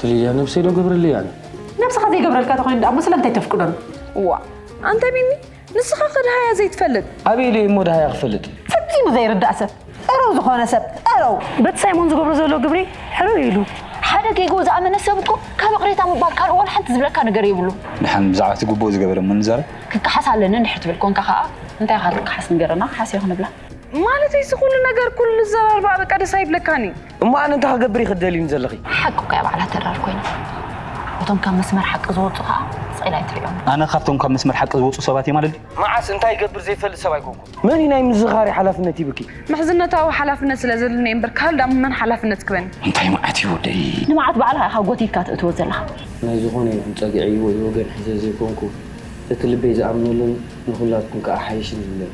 ትልያ ነብሰይ ዶ ገብረልያ ኣነ? ነብስኻ ዘይገብረልካ ተኾይኑ ደኣ እሞ ስለምንታይ ተፍቅዶን? ዋ፣ ኣንተ ቢኒ፣ ንስኻ ከ ደሃያ ዘይትፈልጥ? ኣበይ ኢለ እሞ ደሃያ ክፈልጥ? ፈጺሙ ዘይርዳእ ሰብ፣ ጠረው ዝኾነ ሰብ፣ ጠረው። በቲ ሳይሞን ዝገብሮ ዘሎ ግብሪ ሕርር ኢሉ። ሓደ ጌግኡ ዝኣመነ ሰብ እኮ ካብ ይቕሬታ ምባል ካልእ ዋላ ሓንቲ ዝብለካ ነገር የብሉ። ደሓን ብዛዕባ እቲ ጉቦ ዝገበረ እሞ ንዛረብ። ክከሓስ ኣለኒ እንድሕር ትብል ኮንካ ከኣ እንታይ ኢኻ ክትከሓስ ንገረና፣ ክሓስ እየ ክንብላ። ማለተይ እዚ ኩሉ ነገር ኩሉ ዘራርባ በቃ ደስ ኣይብለካን እዩ። እሞ ኣነ እንታይ ክገብር እየ ክትደልይኒ ዘለኺ? ሓቂ እኮ እያ ባዕላ ተራር ኮይና። እቶም ካብ መስመር ሓቂ ዝወጹ ከኣ ስቕ ኢላ ኣይትርእዮም። ኣነ ካብቶም ካብ መስመር ሓቂ ዝወጹ ሰባት እየ ማለት ድዩ? መዓስ እንታይ ይገብር ዘይፈልጥ ሰብ ኣይኮንኩን። መን እዩ ናይ ምዝኻሪ ሓላፍነት ሂብኪ? ምሕዝነታዊ ሓላፍነት ስለ ዘለኒ እምበር ካልእ ደኣ መን ሓላፍነት ክበኒ? እንታይ መዓት እዩ ወደይ? ንመዓት ባዕልኻ ኢኻ ጎቲትካ ትእትዎ ዘለኻ። ናይ ዝኾነ ይኹን ጸግዒ ወይ ወገን ሒዘ ዘይኮንኩ፣ እቲ ልበይ ዝኣምነሉን ንኹላትኩም ከኣ ሓይሽን ዝብለይ።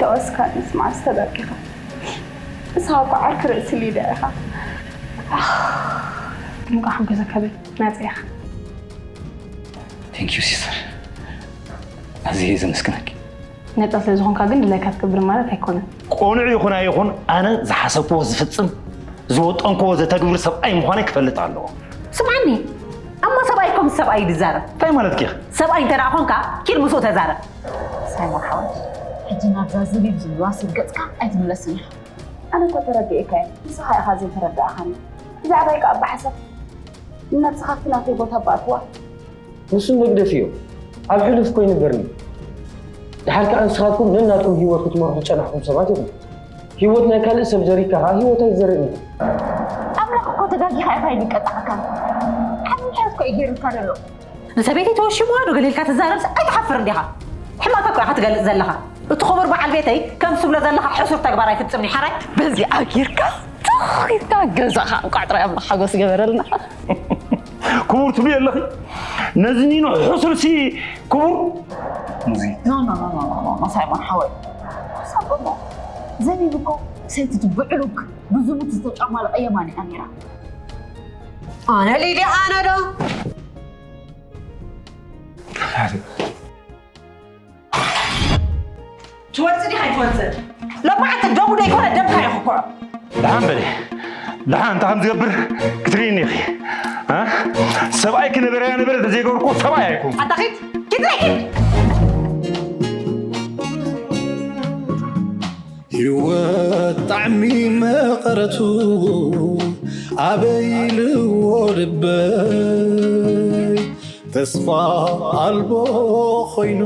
ተወስካ ምስ መዓስ ተበቂኻ? ንስኻ እኮ ዓርኪ ርእሲ ሊዳ ኢኻ። እንቋዕ ሓጎሰካ ብል ናጸ ኢኻ። Thank you sister፣ ኣዝየ እየ ዘመስግነኪ። ነጻ ስለ ዝኾንካ ግን ድላይካ ትገብር ማለት ኣይኮነን። ቆኑዕ ይኹን ኣይኹን ኣነ ዝሓሰብክዎ ዝፍጽም ዝወጠንክዎ ዘተግብር ሰብኣይ ምዃነይ ክፈልጥ ኣለዎ። ስምዓኒ እሞ ሰብኣይ እኮ ምስ ሰብኣይ እዩ ዝዛረብ። እንታይ ማለትኪ ኢኺ? ሰብኣይ እንተ ደኣ ኾንካ ኪድ ምስኡ ተዛረብ። ሳይሞን ሓወይ፣ ሕጂ ናብዛ ዝቢብ ዝብልዋ ስብ ገጽካ ኣይትምለስን ኢኻ። ኣነ እኮ ተረዲኤካ እየ፣ ንስኻ ኢኻ ዘይተረዳእኻኒ። ብዛዕባይ ከኣ ኣባሓሰብ ንነብስኻ ኣብቲ ናተይ ቦታ እባ ኣትዋ። ንሱ መግደፊ እዩ። ኣብ ሕሉፍ እኮ ይንበርኒ። ደሓር ከኣ ንስኻትኩም ነናትኩም ህይወት ክትመርሑ ዝጸናሕኩም ሰባት ኢኹም። ህይወት ናይ ካልእ ሰብ ዘሪግካ ከኣ ህይወት ኣይትዘርእን ኢኻ። ኣምላኽ እኮ ተጋጊኻ ኢኻ ኢሉ ይቀጽዓካ። ዓቢ ምሕረት እኮ እዩ ገይሩልካ ዘሎ። ንሰበይተይ ተወሺምዋ ዶ ገለ ኢልካ ትዛረብስ ኣይትሓፍርን ዲኻ? ሕማቕካ እኮ ኢኻ ትገልጽ ዘለኻ። እቲ ክቡር በዓል ቤተይ ከምቲ ትብሎ ዘለኻ ሕሱር ተግባር ኣይፍጽምን እዩ፣ ሓራይ? በዚኣ ጌርካ ትኽ ኢልካ ገዛኻ እንቋዕ ጥራይ ኣምላኽ ሓጎስ ገበረልና። ክቡር ትብሊ ኣለኺ? ነዚ ኒኖ ሕሱርሲ ክቡር? ሙዚ። ኖ፣ ኖ፣ ኖ፣ ኖ፣ ኖ፣ ኖ፣ ሳይሞን ሓወይ። ሳብ እሞ ዘቢብ እኮ ሰይቲ ብዕሉግ ብዝሙት ዝተጫማለቐ የማን እያ ነይራ። ኣነ ሊድያ፣ ኣነ ዶ? ትወጽእ ዲኻ ኣይትወጽእ? ሎማዓንቲ ደሙ ዶ ኣይኮነ ደምካ እዩ ክኩዖ። ደሓን በሊ። ደሓን እንታይ ከም ዝገብር ክትርእይኒ ኢኺ። እ? ሰብኣይ ክነበረ ነበረ ተዘይገበርኩ ሰብኣይ ኣይኮንኩ። ኣታ ኺድ፣ ኪድ፣ ኪድ። ህይወት ጣዕሚ መቐረቱ ኣበይ ኢልዎ ልበይ፣ ተስፋ ኣልቦ ኮይኑ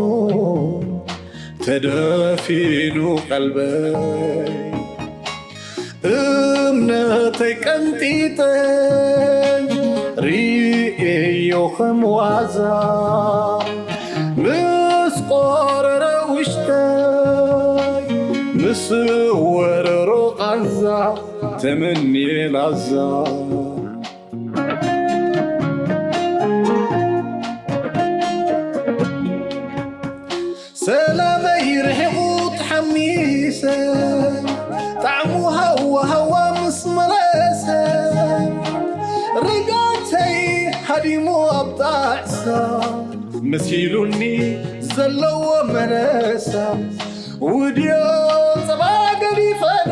ተደፊኑ ቀልበይ። እምነተይ ቀንጢጠ ርእየዮ ከም ዋዛ፣ ምስ ቆረረ ውሽጠይ፣ ምስ ወረሮ ቃንዛ፣ ተመንየ ላዛ። ሰላመይ ርሒቑ ተሓሚሰ፣ ጣዕሙ ሃዋ ሃዋ ምስ መለሰ፣ ርግኣተይ ሃዲሙ ኣብ ጣዕሳ፣ መሲሉኒ ዘለዎ መለሳ። ውድዮ ጸባ ገዲፈዶ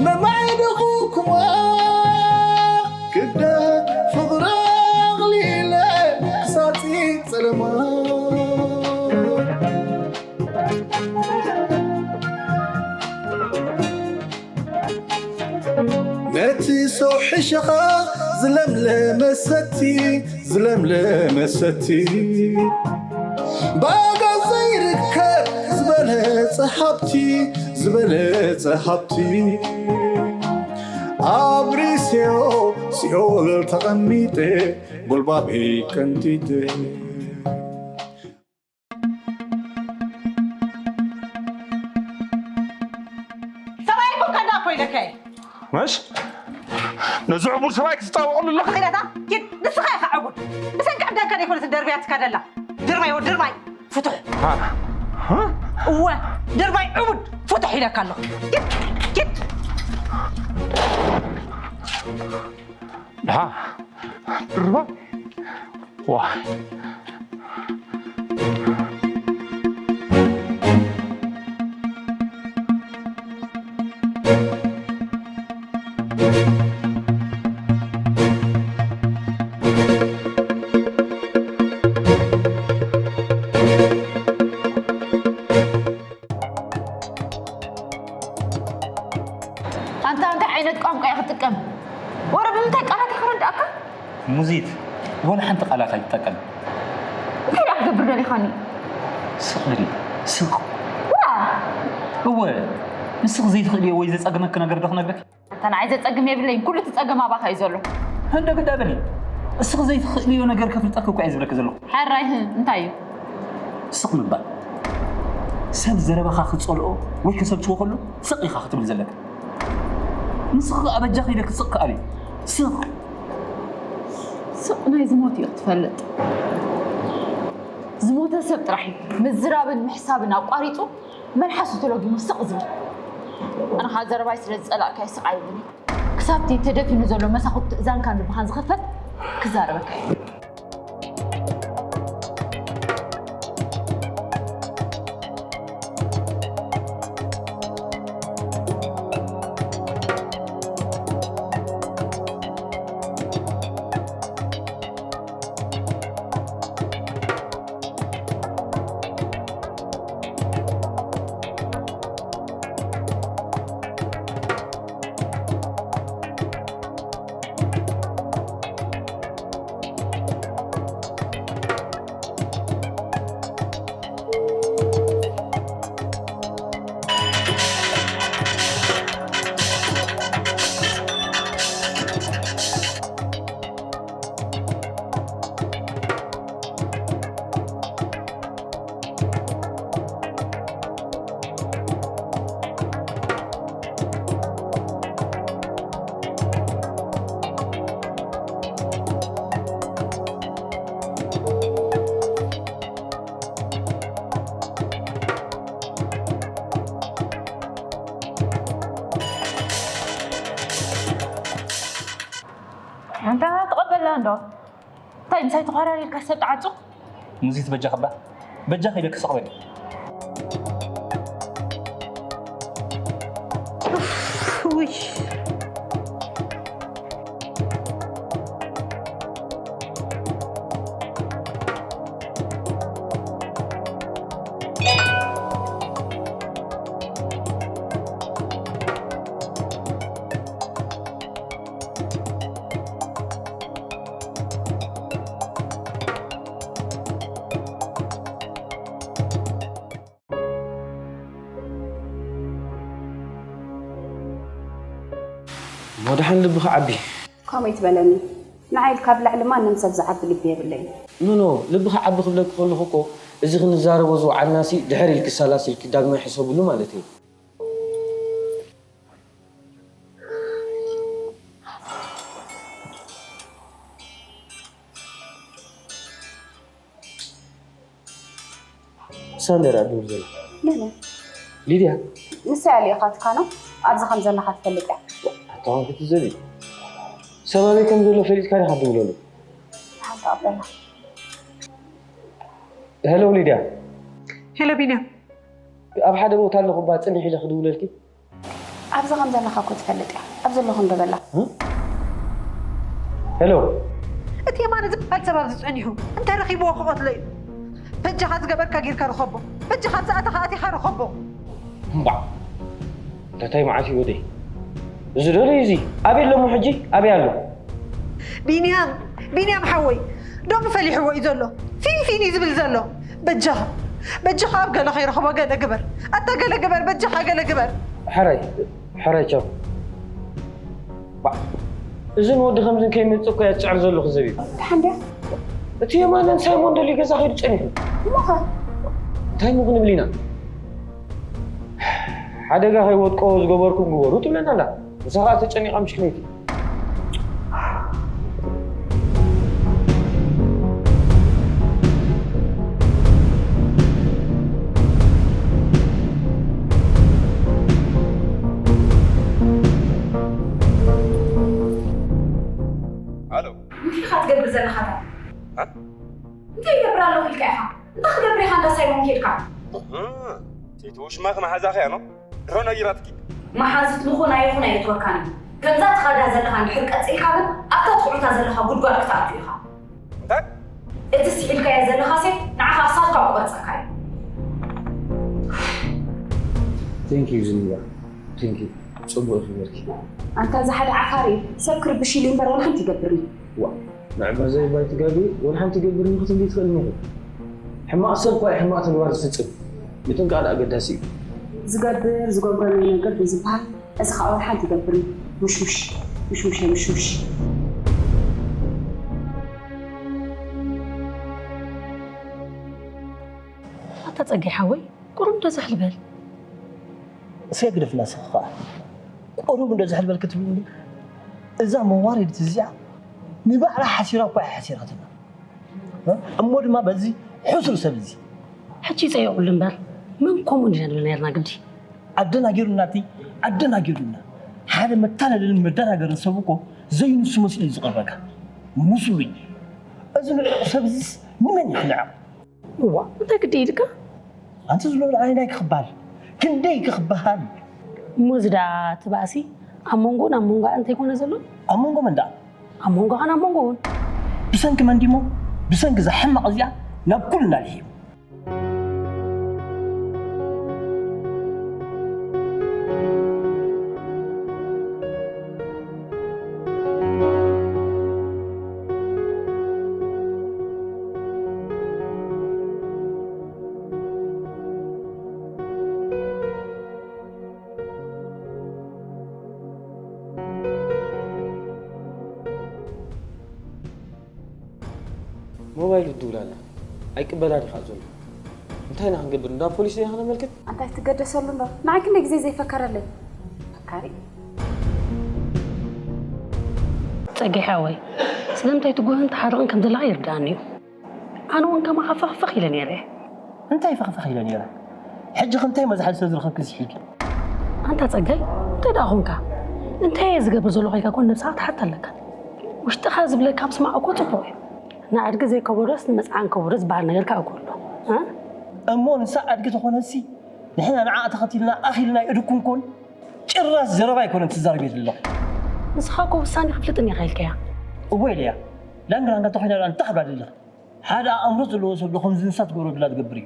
መማዕደኹኩማ፣ ክብደት ፍቕሪ ኣቕሊለ ክሳጺ ጸለማ። ነቲ ሰው ሕሸኻ ዝለምለመ ሰቲ፣ ዝለምለመ ሰቲ፣ ብኣጋ ዘይርከብ ዝበለጸ ሃብቲ፣ ዝበለጸ ሃብቲ፣ ኣብ ርእሴዮ ሲኦል ተቐሚጠ፣ ጎልባበይ ቀንጢጠ። ሰብኣይ እኮ ከዳ እኮ ኢለካ እየ። መሽ ነዚ ዕቡር ሰብኣይ ክትጣበቐሉ ኣለኻ? ኺዳታ ኪድ፣ ንስኻ ኢኻ ዕቡድ። ብሰንኪ ዕብዳንካ ዘይኮነት ደርብያትካ ደላ። ድርባይ ወዲ ድርባይ፣ ፍቱሕ። ሃ? ሃ? እወ፣ ድርባይ ዕቡድ፣ ፍቱሕ ኢለካ ኣለኹ። ኪድ፣ ኪድ። ድሓ ድርባ ዋ። ሙዚት፣ ወላ ሓንቲ ቃላት ኣይትጠቀም። እንታይ ደኣ ክገብር ደሊኻኒ? ስቕ በሊ፣ ስቕ። ዋ! እወ፣ ንስኺ ዘይትኽእልዮ ወይ ዘጸግመኪ ነገር ዶ ክነግረኪ? ኣታ ንዓይ ዘጸግም የብለይን፣ ኩሉ እቲ ጸገም ኣባኻ እዩ ዘሎ። ህንደገ ደኣ በሊ፣ እስኺ ዘይትኽእልዮ ነገር ከፍልጠኪ እኮ እየ ዝብለኪ ዘለኹ። ሕራይ፣ ህ፣ እንታይ እዩ? ስቕ ምባል። ሰብ ዘረባኻ ክጸልኦ ወይ ከሰልችዎ ከሎ ስቕ ኢኻ ክትብል ዘለካ። ንስኺ ከኣ በጃኺ ኢለኪ ስቕ ከኣሊ። ስቕ። ስቕ ናይ ዝሞት እዩ ክትፈልጥ። ዝሞተ ሰብ ጥራሕ እዩ ምዝራብን ምሕሳብን ኣቋሪጹ መልሓሱ ተለጊሙ ስቕ ዝብል። ኣነ ኸኣ ዘረባይ ስለ ዝጸላእካዮ ስቕ ኣይብልን እየ። ክሳብቲ ተደፊኑ ዘሎ መሳኹቲ እዛንካን ልብኻን ዝኽፈት ክዛረበካ እየ። ኣንታ ተቐበልና እንዶ። እንታይ ምሳይ ተዃራሪርካ ሰብ ትዓጹ? ሙዚት በጃኺ እባ፣ በጃኺ ኢለኪ ስቕ በሊ። ውይ። እሞ ደሓን ልብኺ ዓቢ። ከምኡ ኣይትበለኒ። ንዓይ ኢልካ ኣብ ልዕሊ ማንም ሰብ ዝዓቢ ልቢ የብለይን። ኖኖ፣ ልብኺ ዓቢ ክብለኪ ከለኹ እኮ፣ እዚ ክንዛረቦ ዝወዓልናሲ ድሕር ኢልኪ ሰላስ ኢልኪ ዳግማይ ሕሰብሉ ማለት እዩ። ሳንደራ ድብል ዘላ መን? ሊድያ። ንሳ እያ ልኢኻትካ ነው? ኣብዚ ከም ዘለኻ ትፈልጥ እያ። ኣታውን ክትዘሊ ሰብ ኣበይ ከም ዘሎ ፈሊጥካ ዲኻ ትብለሉ? ሓንቲ ኣበላ። ሄሎ ሊድያ። ሄሎ ቢንያም። ኣብ ሓደ ቦታ ኣለኹ እባ ጽንሕ ኢለ ክድውለልኪ። ኣብዚ ከም ዘለኻ እኮ ትፈልጥ እያ። ኣብ ዘለኹ እንዶ በላ። ሄሎ። እቲ የማነ ዝበሃል ሰብ ኣብዚ ጸኒሑ እንተ ረኺብዎ ክቐትሎ እዩ። በጃኻ ዝገበርካ ጌርካ ርኸቦ። በጃኻ ኣብዚ ኣተኻ ኣቲኻ ርኸቦ። እምባዕ። እንታይ መዓት እዩ ወደይ? እዚ ዶ እዩ እዚ? ኣበይ ኣሎ እሞ ሕጂ? ኣበይ ኣሎ? ቢንያም ቢንያም ሓወይ ዶም ፈሊሕዎ እዩ ዘሎ ፊን ፊን እዩ ዝብል ዘሎ በጃኻ በጃኻ ኣብ ገለ ከይረኽቦ ገለ ግበር ኣታ ገለ ግበር በጃኻ ገለ ግበር ሕራይ ሕራይ ቻው ባዕ እዝን ወዲ ከምዝን ከይመጽእ እኮ እያ ዝጽዕር ዘለኹ ዘቢብ ደሓን ድያ እቲ የማነን ሳይሞን ደልዩ ገዛ ከይዱ ጸኒሑ እሞኸ እንታይ ምኹ ንብል ኢና ሓደጋ ከይወድቆ ዝገበርኩም ግበሩ ትብለና ኣላ። ንሳ ኸኣ ተጨኒቓ ምሽክነይቲ። ኣሎ። እንታይ ኢኻ ትገብር ዘለኻ? እንታይ ይገብር ኣለኹ ኢልካ ኢኻ? እንታይ ክትገብር ኢኻ እንዳ ሳይሞን ኬድካ? እቲ ውሽማኺ መሓዛኺ እያ ኖ? ድሮ ነጊራትኪ። መሓዙት ምኹን ኣይኹን ኣየእትወካን እዩ። ከምዛ ትኸዳ ዘለኻ እንድሕር ቀጺልካ ግን ኣብታ ትኹዕታ ዘለኻ ጉድጓድ ክትኣቱ ኢኻ። እንታይ? እቲ ስሒልካዮ ዘለኻ ሴፍ ንዓኻ ክሳብካ ክቆርጸካ እዩ። Thank you ዝንያ Thank you ጽቡቕ ኢኺ ነርኪ። ኣንታ እዚ ሓደ ዓፋሪ ሰብ ክርብሽ ኢሉ እምበር ዋላ ሓንቲ ይገብርኒ። ዋ ንዕባ ዘይባይ ትጋቢ ወላ ሓንቲ ገብርኒ ክትብሊ ትኽእል ኔሩ። ሕማቕ ሰብ እኳ እዩ ሕማቕ ተግባር ዝፍጽም። ምጥንቃቕ ኣገዳሲ እዩ። ዝገብር ዝጎገሎ ነገር ብዝበሃል እዚ ኸኣ ወላ ሓንቲ ገብርኒ። ምሽምሽ ምሽምሽ ምሽምሽ። ኣታ ጸጋይ ሓወይ ቁሩብ እንዶ ዝሕል በል። እስከ ግደፍና ንስኺ ኸኣ። ቁሩብ እንዶ ዝሕል በል ክትብልኒ? እዛ መዋረዲት እዚኣ ንባዕላ ሓሲራ እኳ እያ ሓሲራትና። እሞ ድማ በዚ ሕሱር ሰብ እዚ። ሕጂ ይጸየቑሉ እምበር መን ከምኡ እንዲና ንብል ነርና ግዲ። ኣደናጊሩና እቲ ኣደናጊሩና። ሓደ መታለልን መደናገርን ሰብ እኮ ዘይንሱ መስሉ እዩ ዝቐርበካ። ሙስሉይ። እዚ ንዕቕ ሰብ እዚስ ንመን ይኽንዕቕ? እዋ እንታይ ግዲ ኢልካ? ኣንቲ ዝሎ ንዓይ ናይ ክኽባል ክንደይ ክኽበሃል? እሞ እዚ ደኣ እቲ ባእሲ ኣብ መንጎን ኣብ መንጎኣ እንተይኮነ ዘሎ? ኣብ መንጎ መን ደኣ? ኣብ መንጎኻን ኣብ መንጎውን። ብሰንኪ መን ዲሞ? ብሰንኪ እዛ ሕማቕ እዚኣ ናብ ኩልና ልሒሙ። ሞባይሉ ትድውል ኣላ ኣይቅበላን እዩ ከዓ ዘሎ። እንታይ ኢና ክንገብር? እንዳ ፖሊስ ኢና ክነመልክት? ኣንታይ ትገደሰሉ እንዶ ንዓይ ክንደይ ግዜ ዘይፈከረለይ ፈካሪ። ጸገይ ሓወይ ስለምንታይ ትጉህን ትሓርቕን ከም ዘለኻ ይርድኣኒ እዩ። ኣነ እውን ከማኻ ፈኽፈኽ ኢለ ነይረ። እንታይ ፈኽፈኽ ኢለ ነይረ? ሕጂ ኸ እንታይ መዝሓሊ ስለ ዝረኸብኪ ዝሒልኪ? ኣንታ ጸጋይ እንታይ ደኣ ኾንካ? እንታይ እየ ዝገብር ዘለኹ ኢልካ ኮን ነብስኻ ትሓት ኣለካ። ውሽጥኻ ዝብለካ ምስማዕ እኮ ጽቡቕ እዩ። ንኣድጊ ዘይከበዶስ ንመጽዓን ከበዶ ዝበሃል ነገር ከኣ እኮ ኣሎ። እ? እሞ ንሳ ኣድጊ ተኾነሲ ንሕና ንዓኣ ተኸቲልና ኣኺልና ኢዱ ክንኮን ጭራስ ዘረባ ኣይኮነን ትዛረብዮ ዘለኺ። ንስኻ እኮ ውሳኔ ክፍልጥን ኢኻ ኢልካያ። እወ ኢለያ። ላንግራንጋ ተኾይና ደኣ እንታይ ክብላ ደሊኺ? ሓደ ኣእምሮ ዘለዎ ሰብ ዶ ከምዚ ንሳ ትገብሮ ደላ ዝገብር እዩ?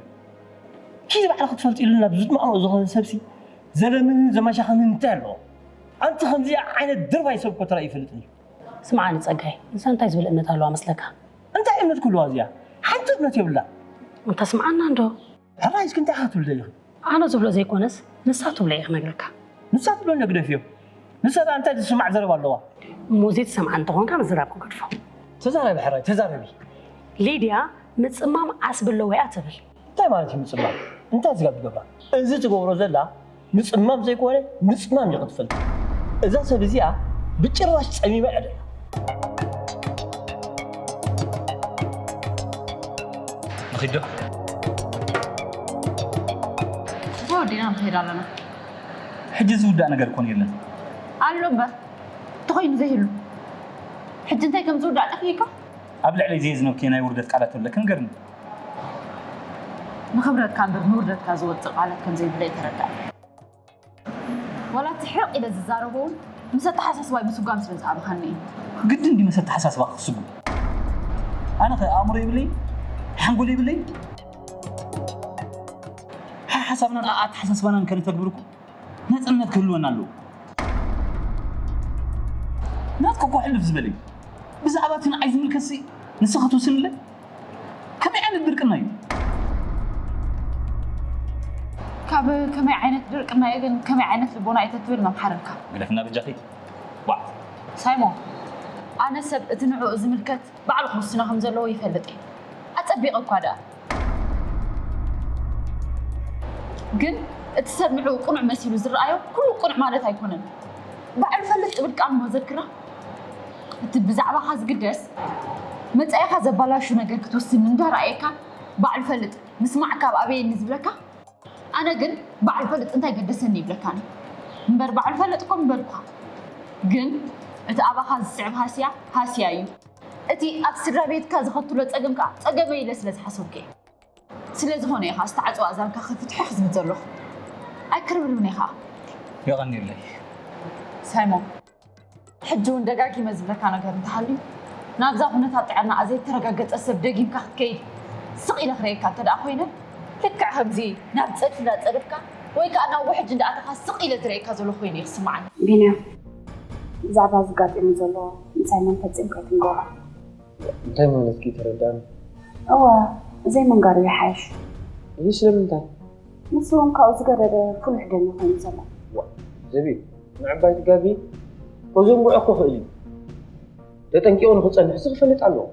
ኪዲ ባዕልኺ ትፈልጢ ኢሉና ብዙት ማእምሮ ዝኾነ ሰብሲ ዘለምንን ዘማሻኽንን እንታይ ኣለዎ? ኣንቲ ከምዚኣ ዓይነት ድርባይ ሰብ እኮ ተራእዩ ይፈልጥን እዩ። ስምዓኒ ጸጋይ፣ ንሳ እንታይ ዝብል እምነት ኣለዋ መስለካ? እንታይ እምነት ክህልዋ እዚኣ? ሓንቲ እምነት የብላን። ኣንታ ስምዓና እንዶ። ሕራይ እስኪ እንታይ ኢኻ ክትብሊ ደሊኺ? ኣነ ዝብሎ ዘይኮነስ ንሳ ትብሎ እየ ክነግረካ። ንሳ ትብሎ ንግደፍዮ። ንሳ ደኣ እንታይ ዝስማዕ ዘረባ ኣለዋ? እሞ ዘይትሰምዓ እንተኾንካ ምዝራብ ክገድፎ። ተዛረቢ ሕራይ ተዛረቢ። ሊድያ ምጽማም ዓስቢ ኣለዎ እያ ትብል። እንታይ ማለት እዩ ምጽማም? እንታይ ዝገብር ትገብራ? እዚ ትገብሮ ዘላ ምጽማም ዘይኮነ ምጽማም እዩ ክትፈልጥ። እዛ ሰብ እዚኣ ብጭራሽ ጸሚማ እያ ደላ። ንኺዶ ተወዲና ንኸይድ ኣለና። ሕጂ ዝውዳእ ነገር ኮን የለን። ኣሎ እምበር እንተኾይኑ ዘይህሉ ሕጂ እንታይ ከም ዝውዳእ ጠፊእካ? ኣብ ልዕለይ ዘየዝነብክዮ ናይ ውርደት ቃላት ተብለኪ ንገርኒ። ንኽብረትካ እምበር ንውርደትካ ዝወጽእ ቃላት ከም ዘይብለይ ተረዳእ። ዋላ እቲ ሕርቕ ኢለ ዝዛረቦ እውን ምስ ኣተሓሳስባይ ምስጓም ስለ ዝኣበኻኒ እዩ። ግድን ድዩ ምስ ኣተሓሳስባኺ ክስጉም? ኣነኸ ኣእምሮ የብለይን? ሓንጎል የብለይን? ሓሓሳብናን ኣተሓሳስባናን ከነተግብር እኮ ናጽነት ክህልወና ኣለዎ። ናትኪ እኮ ሕልፍ ዝበለ እዩ። ብዛዕባ እቲ ንዓይ ዝምልከትሲ ንስኺ ትውስንለይ? ከመይ ዓይነት ድርቅና እዩ? ካብ ከመይ ዓይነት ድርቅና እዩ ግን ከመይ ዓይነት ልቦና እዩ ተትብል መምሓረልካ። ግደፍና በጃኺ። ዋዕ። ሳይሞን፣ ኣነ ሰብ እቲ ንዕኡ ዝምልከት ባዕሉ ክውስኖ ከም ዘለዎ ይፈልጥ እየ። ኣጸቢቐ እኳ ደኣ። ግን እቲ ሰብ ንዕኡ ቅኑዕ መሲሉ ዝረኣዮ ኩሉ ቅኑዕ ማለት ኣይኮነን። ባዕሉ ፈልጥ ጥብል ቃል እሞ ዘክራ። እቲ ብዛዕባኻ ዝግደስ መጻኢኻ ዘባላሹ ነገር ክትውስን እንዳረኣየካ ባዕሉ ፈልጥ ምስማዕካ ኣብ ኣበየኒ ዝብለካ ኣነ ግን ባዕሉ ፈልጥ እንታይ ገደሰኒ ይብለካ ኣነ እምበር ባዕሉ ፈልጥ እኮ ምበልኩኻ ግን እቲ ኣባኻ ዝስዕብ ሃስያ ሃስያ እዩ እቲ ኣብ ስድራ ቤትካ ዘኸትሎ ጸገም ከኣ ጸገመይ ኢለ ስለ ዝሓሰብኩ እየ ስለ ዝኾነ ኢኻ ዝተዓጽወ ኣእዛንካ ከፍትሖ ክዝምት ዘለኹ ኣይክርብርብን ኢኻ የቐንየለይ ሳይሞን ሕጂ እውን ደጋጊመ ዝብለካ ነገር እንተሃልዩ ናብዛ ኩነታት ጥዕናኣ ዘይተረጋገጸ ሰብ ደጊምካ ክትከይድ ስቕ ኢለ ክርእየካ እንተ ደኣ ኮይነ ልክዕ ከምዚ ናብ ጸድፊ እንዳጸደፍካ ወይ ከኣ ናብ ውሕጅ እንዳኣተኻ ስቕ ኢለ ዝርእየካ ዘለኹ ኮይኑ እዩ ክስምዓኒ። ቢንያም ብዛዕባ እዚ ኣጋጢሙ ዘሎ ንሳይሞን ፈጺምካ ኣይትንገሮ። እንታይ ማለት እዩ ተረዳእኒ? እወ፣ ዘይምንጋሩ ይሓይሽ። ይህ ስለምንታይ? ንሱ እውን ካብኡ ዝገደደ ፍሉሕ ደም ኮይኑ ዘሎ። ዋ፣ ዘቢብ፣ ንዕባይ ትጋቢ ከዘንግዖ ክኽእል እዩ። ተጠንቂቑ ንኽጸንሕ ሲ ክፈልጥ ኣለዎ።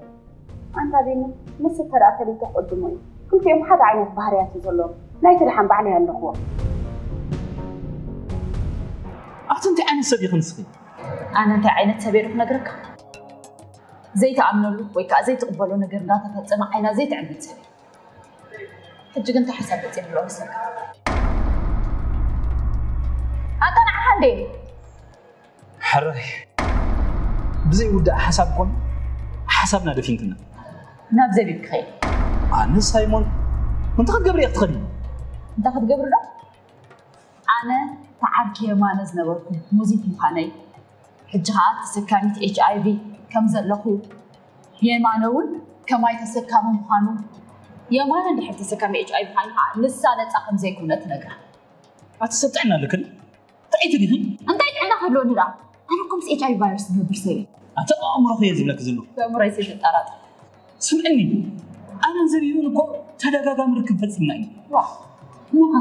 ኣንታ ቢኒ፣ ንሱ እንተ ደኣ ፈሊጡ ክቕድሞ እዩ። ክልቲኦም ሓደ ዓይነት ባህርያት እዩ ዘለዎም። ናይቲ ደሓን ባዕለይ ኣለኽዎ። ኣቲ እንታይ ዓይነት ሰብ ኢኺ ንስኺ? ኣነ እንታይ ዓይነት ሰብ እየ ዶ ክነግረካ? ዘይትኣምነሉ ወይ ከዓ ዘይትቕበሎ ነገር እንዳተፈፀመ ዓይና ዘይትዕምት ሰብ እየ። ሕጂ ግን እንታይ ሓሳብ መፂእ ኣሎ መስለካ? ኣንታ ንዓኻ እንዴ? ሕራይ ብዘይውዳእ ሓሳብ ኮን ሓሳብና ደፊንክና። ናብ ዘቢብ ክኸይድ። ኣነ ሳይሞን እንታይ ክትገብሪ እየ ክትኸዲ? እንታይ ክትገብሪ ዶ? ኣነ ተዓርኪ የማነ ዝነበርኩ ሙዚት ምዃነይ፣ ሕጂ ከዓ ተሰካሚት ኤች ኣይ ቪ ከም ዘለኹ፣ የማነ እውን ከማይ ተሰካሚ ምዃኑ፣ የማነ እንድሕር ተሰካሚ ኤች ኣይ ቪ ኮይኑ ከዓ ንሳ ነፃ ከም ዘይኮነ ትነግራ። ኣቲ ሰብ ጥዕና ኣለክን ጥዕይቲ ዲኺ? እንታይ ጥዕና ክህልወኒ ደኣ? ኣነ እኮ ምስ ኤች ኣይ ቪ ቫይረስ ዝነብር ሰብ እየ። ኣቲ ኣእምሮኺ እየ ዝብለኪ ዘለኹ። ብኣእምሮይ ዘይትጠራጠር። ስምዕኒ፣ ኣነን ዘቢብን እኮ ተደጋጋሚ ርክብ ፈፂምና እዩ። ዋ፣ እሞኻ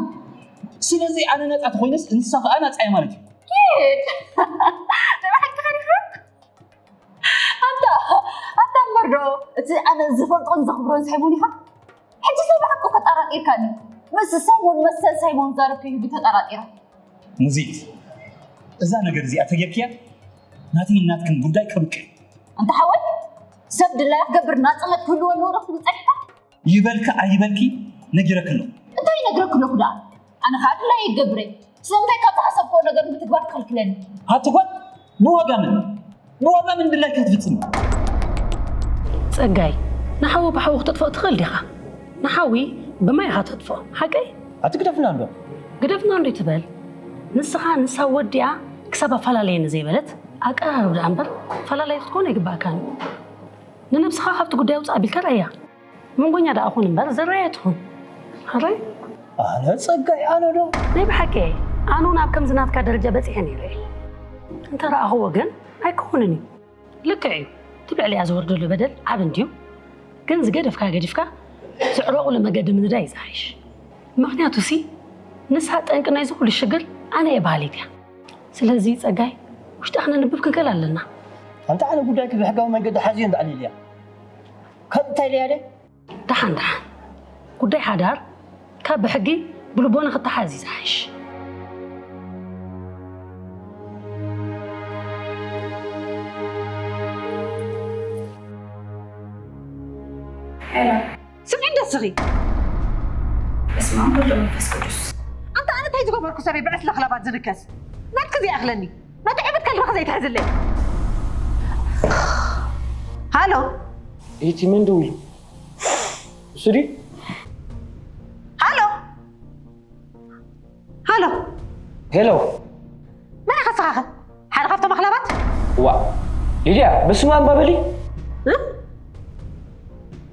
ስለዚ ኣነ ነፃ ተኮይነስ ንሳ ከዓ ነፃ እየ ማለት እዩ። ኪድ ንብሓቂ ኸዲኻ ኣንታ ኣንታ እምበር ዶ እቲ ኣነ ዝፈልጦን ዘኽብሮን ሳይሞን ኢኻ። ሕጂ ሰብ ብሓቂ ተጠራጢርካኒ። ምስ ሳይሞን መሰል ሳይሞን ዛረብ ከይህሉ ተጠራጢረ። ሙዚት፣ እዛ ነገር እዚኣ ተጌርክያ ናተይን ናትክን ጉዳይ ከብቅዕ። ኣንታ ሓወይ፣ ሰብ ድላያ ክገብር ናጽነት ክህልዎ ኣለዎ ዶ ክትብል ጸኒሕካ? ይበልካ ኣይበልኪ ነጊረክ ኣለኹ። እንታይ ይነግረክ ኣለኹ ደኣ? ኣነ ኸኣ ድላየ ይገብረ። ስለምንታይ ካብ ዝሓሰብክዎ ነገር ምትግባር ትኸልክለኒ? ኣቲ ጓል፣ ብዋጋ ምን ብዋጋ ምን ድላይካ ትፍጽም? ጸጋይ፣ ንሓዊ ብሓዊ ክተጥፍኦ ትኽእል ዲኻ? ንሓዊ ብማይ ኢኻ ተጥፍኦ፣ ሓቀይ? ኣቲ ግደፍና እንዶ። ግደፍና እንዶ ትበል። ንስኻ ንሳ ወዲኣ ክሳብ ኣፈላለየኒ ዘይበለት ኣቀራርብ ደኣ እምበር ፈላላይ ክትኮን ኣይግባእካን። ንነብስኻ ካብቲ ጉዳይ ውፅእ ኣቢልካ ርኣያ። መንጎኛ ደኣ ኹን እምበር ዘራያ ትኹን። ሕራይ? ኣነ ጸጋይ ኣነ ዶ? ናይ ብሓቂ ኣነ እውን ኣብ ከምዚ ናትካ ደረጃ በጺሐ ነይረ እየ። እንተ ረኣኽዎ ግን ኣይከውንን እዩ። ልክዕ እዩ። እቲ ብዕሊኣ ዝወርድ ዘሎ በደል ዓቢ እንድዩ። ግን ዝገደፍካ ገዲፍካ ዘዕረቑሉ መገዲ ምንዳይ እዩ ዝሓይሽ። ምኽንያቱ ሲ ንሳ ጠንቂ ናይዚ ኩሉ ሽግር ኣነ እየ በሃሊት እያ። ስለዚ ጸጋይ ውሽጣ ክነንብብ ክንክእል ኣለና። ኣንታ ኣነ ጉዳይኪ ብሕጋዊ መንገዲ ሓዝዮ እንዳዕሊል እያ። ካብ እንታይ ኢለያ ደ? ደሓን ደሓን ጉዳይ ሓዳር ካብ ብሕጊ ብልቦና ክተሓዝ እዩ ዝሓይሽ። ሄሎ ስምዒ እንዶ እስኺ። በስመ ኣብ ወወልድ ወመንፈስ ቅዱስ። ኣንታ ኣነ እንታይ ዝገበርኩ ሰበይ ብዕስለ ክላባት ዝንከስ ናትኪ ዘይኣኽለኒ ናቱ ዕብት ከልብኺ ዘይትሕዝለይ። ሃሎ እቲ መን ደዊሉ? እሱ ድዩ? ሃሎ ሃሎ ሄሎ መን ኢኻ ስኻኸ ሓደ ካብቶም ኣኽላባት? ዋ ሊድያ በስመ ኣብ በሊ።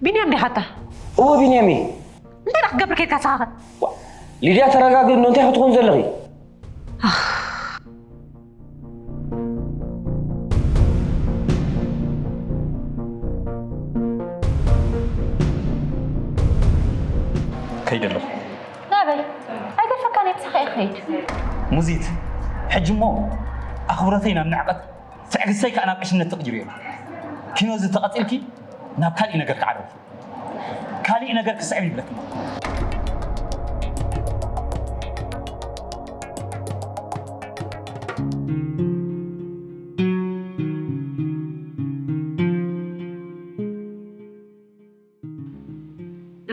ቢንያም ዲኻታ? እወ ቢንያም እየ። እንታይ ዳ ክትገብር ከይድካ ስኻኸ? ሊድያ ተረጋግእ እኖ እንታይ ክትኾን ዘለኺ? ከይደ ኣለኹ። ናበይ? ኣይገድፈካን እየ ምሳኻ እየ ክኸይድ። ሙዚት፣ ሕጂ እሞ ኣኽብሮተይ ናብ ንዕቀት፣ ትዕግስተይ ከኣ ናብ ዕሽነት ተቕይሩ እዩ። ኪኖ እዚ ተቐጺልኪ ናብ ካሊእ ነገር ክዓረብ። ካሊእ ነገር ክስዕብ ይብለኪ።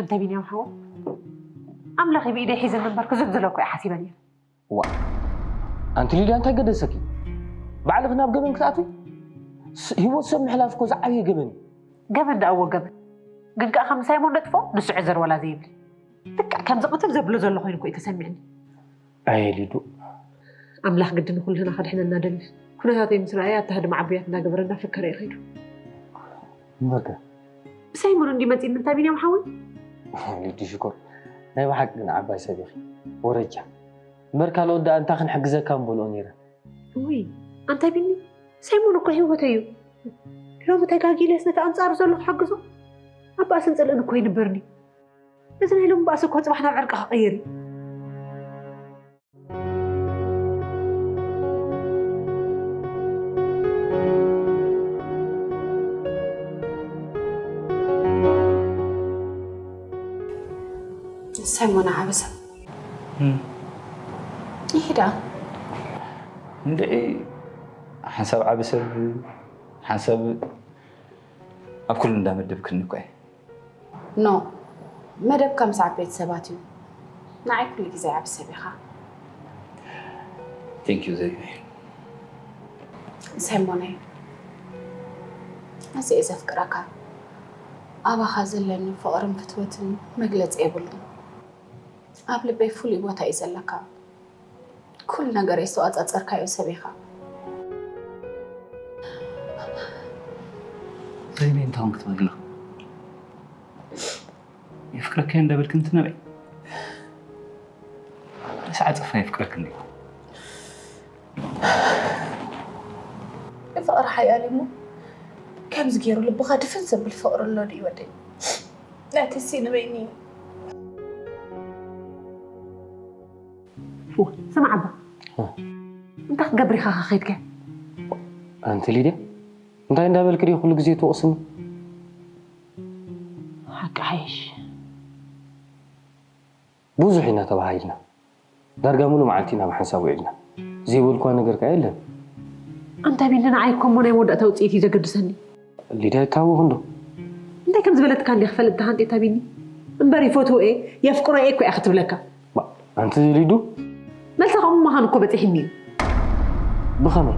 ኣንታ ቢንያም ሓወ ኣምላኽ ብኢደይ ሒዘኒ እምበር ክዝልዝለኩ እየ ሓሲበ ነይረ። ዋ ኣንቲ ሊድያ እንታይ ገደሰኪ? ባዕልኺ ናብ ገበን ክትኣትዊ? ስ- ህይወት ሰብ ምሕላፍ እኮ ዝዓበየ ገበን እዩ። ገበን ደኣ እወ ገበን ግን ከኣ ከም ሳይሞን ነጥፎ ንሱ ዕዘር ዋላ ዘይብል ልክዕ ከምዚ ቅትል ዘብሎ ዘሎ ኮይኑ እኮ እዩ ተሰሚዕኒ። ኣየ ሊዱ ኣምላኽ ግዲ ንኹልና ከድሕነና ደሊ ኩነታተይ ምስ ረኣየ ኣታ ህድማ ዓብያት እንዳገበረ እንዳፈከረ እዩ ከይዱ። እምበርከ ብሳይሞን እንዲ መፂኒ እንታይ ቢንያም ሓወይ? ሊዱ ሽኮር ናይ ብሓቂ ግን ዓባይ ሰብ ኢኺ ወረጃ እምበር ካልኦት ደኣ እንታይ ክንሕግዘካ ምበልኦ ነይረ። ውይ ኣንታ ቢኒ ሳይሞን እኮ ህይወተይ እዩ። ሎሚ ተጋጊለስ ነቲ ኣንጻሩ ዘሎ ክሕግዞ ኣብ ባእስን ጽልእን እኮ ይንበርኒ። እዚ ናይ ሎሚ ባእሲ እኮ ጽባሕ ናብ ዕርቂ ክቕይር እዩ። ሳይሞን ዓበሳ። እም። ይሄዳ። እንድዒ ሓንሳብ ዓቢ ሰብ፣ ሓንሳብ ኣብ ኩሉ እንዳመደብክኒ እኮ እየ። ኖ፣ መደብካ ምስ ዓበይቲ ሰባት እዩ። ንዓይ ኩሉ ግዜ ዓቢ ሰብ ኢኻ። Thank you ዘዩ። ሳይሞነይ፣ ኣዝየ እየ ዘፍቅረካ። ኣባኻ ዘለኒ ፍቕርን ፍትወትን መግለጺ የብሉን። ኣብ ልበይ ፍሉይ ቦታ እዩ ዘለካ። ኩሉ ነገረይ ዝተቋጻጸርካዮ ሰብ ኢኻ። ዘይነይ እንታይ ኾንክ ትብል ኣለኻ? የፍቅረካ እንዳበልክ እንትነበይ ደስ ዓጸፋ የፍቅረክ እንዲ። ፍቕሪ ሓያል እሞ ከምዚ ገይሩ ልብኻ ድፍን ዘብል ፍቕሪ ኣሎ ድዩ ወደይ? ናተሲ ንበይኒ እወ፣ ስማዕ ኣባ። እ። እንታይ ክትገብር ኢኻ ከ ከይድካ? ኣንቲ ሊድያ፣ እንታይ እንዳበልክ ድዩ ኩሉ ግዜ ትወቕስኒ? ሓቂ ሓይሽ። ብዙሕ ኢና ተባሃሂልና። ዳርጋ ሙሉ መዓልቲ ኢና ብሓንሳብ ውዒልና። ዘይበልኳ ነገር ከኣ የለን። ኣንታ ቢኒ፣ ንዓይ እኮ እሞ ናይ መወዳእታ ውጽኢት እዩ ዘገድሰኒ። ሊድያ ይታወኽ እንዶ? እንታይ ከም ዝበለትካ እንዲ ክፈልጥ ተሃንጢ ተቢኒ። እምበር ይፈትዎ እየ፣ የፍቅሮ እየ እኮ እያ ክትብለካ። ባ፣ ኣንቲ ሊዱ? መልሳ ከምኡ ምዃኑ እኮ በጺሕኒ እዩ። ብኸመይ?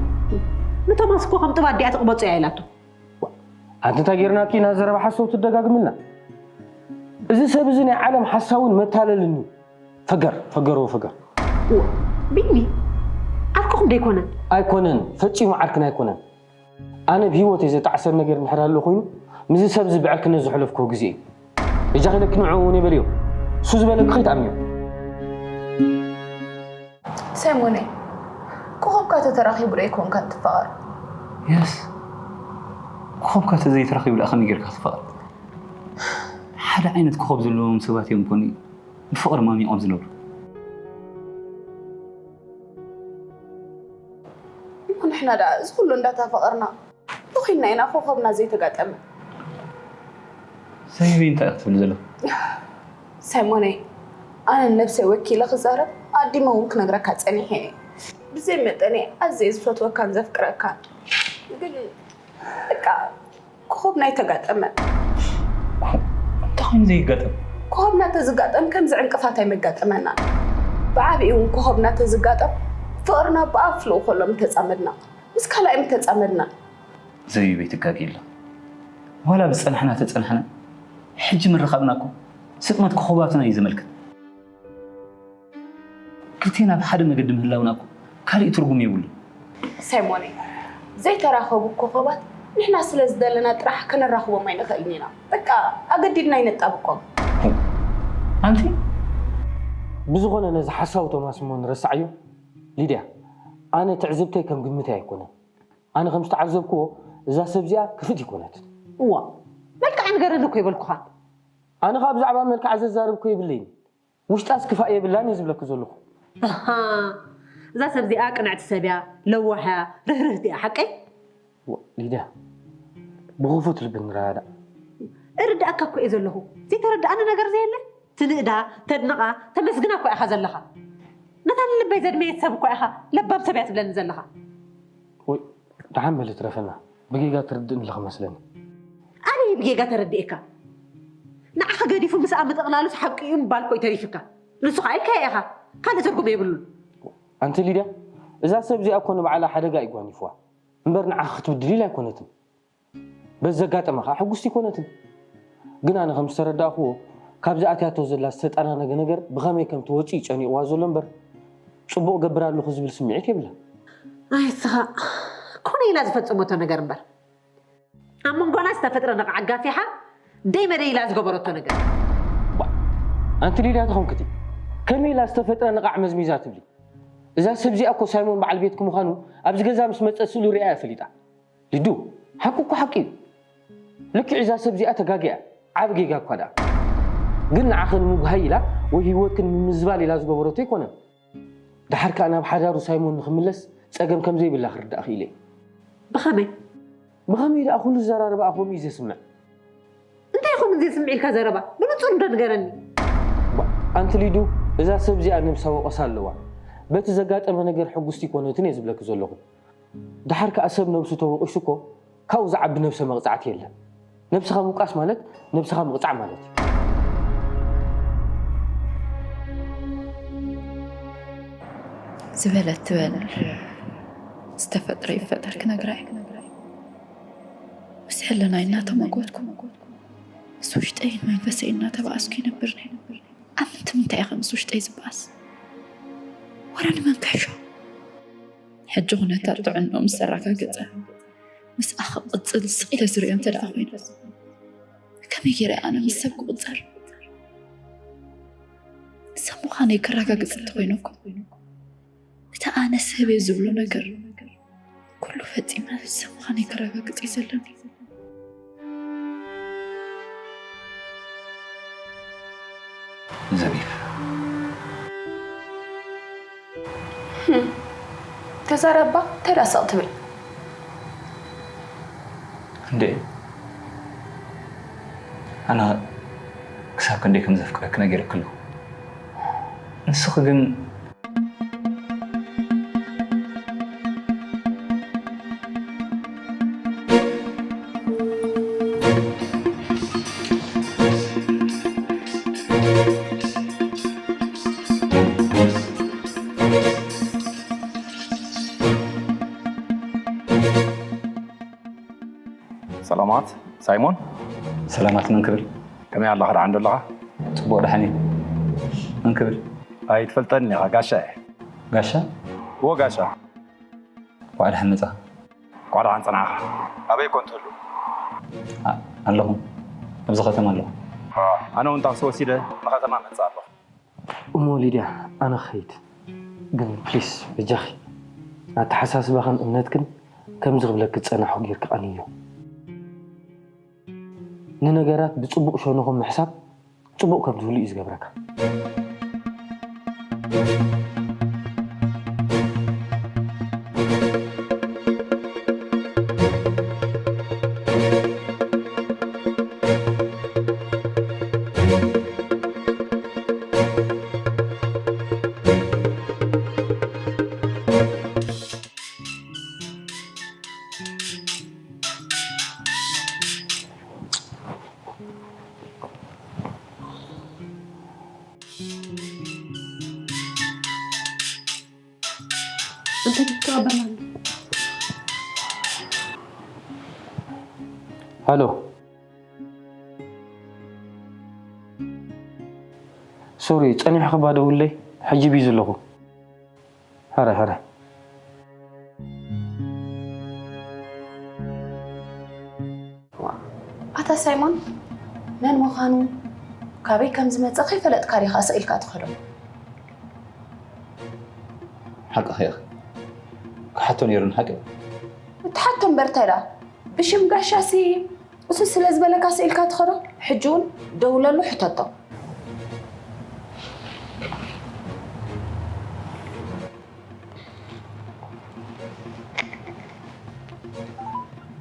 ንቶማስ እኮ ከም ጥባ ኣዲኣ ትቕበጾ እያ ኢላቶ። ባ፣ ኣንቲ እንታይ ጌርናኪ ኢና ዘረባ ሓሰው ትደጋግምልና? እዚ ሰብ እዚ ናይ ዓለም ሓሳውን መታለልን እዩ። ፈገር፣ ፈገር ወፈገር። እዋ፣ ቢኒ፣ ዓርክኹም ዶ ኣይኮነን? ኣይኮነን፣ ፈጺሙ ዓርክና ኣይኮነን። ኣነ ብህይወተይ ዘጣዕሰን ነገር እንድሕር ኣሎ ኮይኑ፣ ምስዚ ሰብ እዚ ብዕርክነት ዘሕለፍክዎ ግዜ እዩ። እጃኺ ኢለኪ ንዕኡ እውን የበልዮ። እሱ ዝበለኪ ከይትኣምንዮ። ሳይሞነይ፣ ኮኾብካ ተተራኺቡ ዶ ኣይኮንካን ትፋቐር? የስ። ኮኾብካ ተዘይተራኺቡ ደኣ ከመይ ጌርካ ትፋቐር? ሓደ ዓይነት ኮኾብ ዘለዎም ሰባት እዮም ኮኑ ብፍቕሪ ማሚቖም ዝነብሩ። እሞ ንሕና ደኣ እዚ ኩሉ እንዳተፋቐርና፣ ዶ ኮይንና ኢና ኮኾብና ዘይተጋጠመ? ሰይቢ እንታይ ክትብል ዘለኹ? ሳይሞነይ፣ ኣነ ነብሰይ ወኪለ ክዛረብ፣ ኣዲመ እውን ክነግረካ ጸኒሐ እየ። ብዘይ መጠነይ ኣዝየ ዝፈትወካን ዘፍቅረካን። ግን በቃ፣ ኮኾብና ኣይተጋጠመን። እንታይ ኮይኑ ዘይጋጠም? ኮኾብና ተዝጋጠም ከምዚ ዕንቅፋት ኣይመጋጠመና። ብዓቢኡ እውን ኮኾብና ተዝጋጠም፣ ፍቕርና ብኣፍ ልእኮ ሎም ተጻመድና። ምስ ካልኣይ ምተጻመድና። ዘቢበይ ትጋጊ ኣላ። ዋላ ብዝጸናሕና ተጸናሕና፣ ሕጂ ምርኻብና እኮ ስጥመት ኮኾባትና እዩ ዘመልክት። ክልቴና ኣብ ሓደ መገዲ ምህላውና እኮ ካሊእ ትርጉም የብሉን። ሳይሞነይ፣ ዘይተራኸቡ ኮኾባት ንሕና ስለ ዝደለና ጥራሕ ከነራኽቦም ኣይንኽእልን ኢና። በቃ ኣገዲድና ኣይነጣብቆም። ኣንቲ ብዝኾነ ነዚ ሓሳዊ ቶማስ እሞ ንረስዓዮ። ሊድያ፣ ኣነ ትዕዝብተይ ከም ግምተይ ኣይኮነን። ኣነ ከም ዝተዓዘብክዎ፣ እዛ ሰብ እዚኣ ክፍእቲ ኣይኮነትን። እዋ፣ መልክዓ ንገረኒ እኮ ይበልኩኻ። ኣነ ኸኣ ብዛዕባ መልክዓ ዘዛርብ እኮ የብለይን። ውሽጣስ ክፋእ የብላን እየ ዝብለኪ ዘለኹ። ኣሃ፣ እዛ ሰብ እዚኣ ቅንዕቲ ሰብ እያ፣ ለዋህ እያ፣ ርህርህቲ እያ፣ ሓቀይ? ዋ፣ ሊድያ፣ ብኽፉት ልቢ ንረዳዳእ። እርድኣካ እኮ እየ ዘለኹ። ዘይተረድኣኒ ነገር ዘየለ? ትንእዳ፣ ተድንቓ፣ ተመስግና እኮ ኢኻ ዘለኻ። ነታ ንልበይ ዘድመየት ሰብ እኮ ኢኻ ለባም ሰብ እያ ትብለኒ ዘለኻ። ወይ፣ ደሓን በሊ ትረፈና። ብጌጋ ትርድእኒ ኣለኺ መስለኒ። ኣበይ ብጌጋ ተረዲኤካ? ንዓኺ ገዲፉ ምስኣ ምጥቕላሉስ ሓቂ እዩ ምባል እኮ እዩ ተሪፍካ። ንሱ ኸኣ ኢልካዮ ኢኻ። ካልእ ትርጉም የብሉን። ኣንቲ ሊድያ፣ እዛ ሰብ እዚኣ እኮ ንባዕላ ሓደጋ እዩ ጓኒፍዋ። እምበር ንዓኺ ክትብድል ኢላ ኣይኮነትን። በዚ ዘጋጠመ ኸኣ ሕጉስቲ ኣይኮነትን። ግን ኣነ ከም ዝተረዳእኽዎ፣ ካብዚ ኣትያቶ ዘላ ዝተጠናነገ ነገር ብኸመይ ከም ትወጽእ እዩ ጨኒቕዋ ዘሎ እምበር፣ ጽቡቕ እገብር ኣለኹ ዝብል ስምዒት የብላን። ኣይ፣ እስኻ ኮነ ኢላ ዝፈጸመቶ ነገር እምበር፣ ኣብ መንጎና ዝተፈጥረ ነቓዕ ኣጋፊሓ ደይ መደይ ኢላ ዝገበረቶ ነገር። ባ፣ ኣንቲ ሊድያ ተኾንክቲ፣ ከመይ ኢላ ዝተፈጥረ ነቓዕ መዝሚዛ ትብሊ? እዛ ሰብ እዚኣ እኮ ሳይሞን በዓል ቤትኪ ምዃኑ ኣብዚ ገዛ ምስ መጸት ስእሉ ሪኣ እያ ፈሊጣ። ሊዱ፣ ሓቂ እኮ ሓቂ እዩ። ልክዕ እዛ ሰብ እዚኣ ተጋጊያ፣ ዓቢ ጌጋ እኳ ደኣ። ግን ንዓኺ ንምጉሃይ ኢላ ወይ ህይወትኪ ንምምዝባል ኢላ ዝገበረቶ ኣይኮነን። ደሓር ከኣ ናብ ሓዳሩ ሳይሞን ንኽምለስ ጸገም ከም ዘይብላ ክርዳእ ክኢለ እየ። ብኸመይ? ብኸመይ ደኣ ኩሉ ዘራርባኣ ከምኡ እዩ ዘስምዕ? እንታይ ከምኡ ዘስምዕ ኢልካ ዘረባ? ብንጹር እንዶ ንገረኒ። ባ-፣ ኣንቲ ሊዱ፣ እዛ ሰብ እዚኣ ነብሳ ወቐሳ ኣለዋ። በቲ ዘጋጠመ ነገር ሕጉስቲ ኣይኮነትን እየ ዝብለኪ ዘለኹ። ደሓር ከኣ ሰብ ነብሱ ተወቒሱ እኮ ካብኡ ዝዓቢ ነብሰ መቕጻዕቲ የለን። ነብስኻ ምውቃስ ማለት ነብስኻ ምቕጻዕ ማለት እዩ። ዝበለት ትበል፣ ዝተፈጥረ ይፈጠር ክነግራ እየ። ምስ ሕልናይ እናተመጎትኩ፣ ምስ ውሽጠይን መንፈሰይ እናተባኣስኩ ይነብር ነይረ። ኣብ ምንታይ ምንታይ ኢኻ ምስ ውሽጠይ ዝበኣስ? ወረ ንመን ክሕሾ? ሕጂ ኩነታት ጥዕንኡ ምስ ኣረጋገጸ፣ ምስኣ ክቕጽል ስቕ ኢለ ዝርእዮ እንተ ደኣ ኮይነ፣ ከመይ ገይረ ኣነ ምስ ሰብ ክቑጸር? ሰብ ምዃነይ ከረጋግጽ እንተኾይነ እኮ፣ እቲ ኣነ ሰብ እየ ዝብሎ ነገር ኩሉ ፈጺመ ሰብ ምዃነይ ከረጋግጽ እዩ ዘለኒ። ዘቢብ። ተዛረባ እንታይ ደኣ ስቕ ትብል? እንዴ፣ ኣነ ክሳብ ክንደይ ከም ዘፍቅረኪ ነጊረኪ ኣለኹ። ንስኺ ግን ሰላማት ሳይሞን። ሰላማት መን ክብል? ከመይ ኣለኻ? ደሓን ዶ ኣለኻ? ጽቡቕ ደሓን እየ። መን ክብል? ኣይትፈልጠኒ ኢኻ፣ ጋሻ እየ። ጋሻ? እወ ጋሻ። እንኳዕ ደሓን መጻኻ። እንኳዕ ደሓን ጸናሕኻ። ኣበይ ኮን ትህሉ? ኣ-፣ ኣለኹ። ኣብዚ ከተማ ኣለኹ። ኣነ እውን ታክሲ ወሲደ ንኸተማ መጽእ ኣለኹ። እሞ ሊድያ፣ ኣነ ክኸይድ። ግን ፕሊስ በጃኺ፣ ኣተሓሳስባኽን እምነትክን ከምዚ ክብለኪ ዝጸናሕኩ ጌርኪ ቀንዮ። ንነገራት ብጽቡቕ ሸነኾም ምሕሳብ ጽቡቕ ከም ዝህሉ እዩ ዝገብረካ። እንተ ተቐበልና ኣሎ። ሃሎ። ሶሪ፣ ጸኒሕኺ እባ ደውለይ፣ ሕጂ ቢዚ ኣለኹ። ሕረ ሕረ። ኣታ ሳይሞን መን ምዃኑ ካበይ ከም ዝመጸ ከይፈለጥካ ዲኻ ስቕ ኢልካ ትኸዶ? ሓቅኺ ኢኺ። ክሓቶ ነይሩኒ ሓቂ። እትሓቶ እምበር እንታይ ደኣ ብሽም ጋሻሲ እሱ ስለ ዝበለካ ስኢልካ ትኸዶ? ሕጂ እውን ደውለሉ ሕተቶ።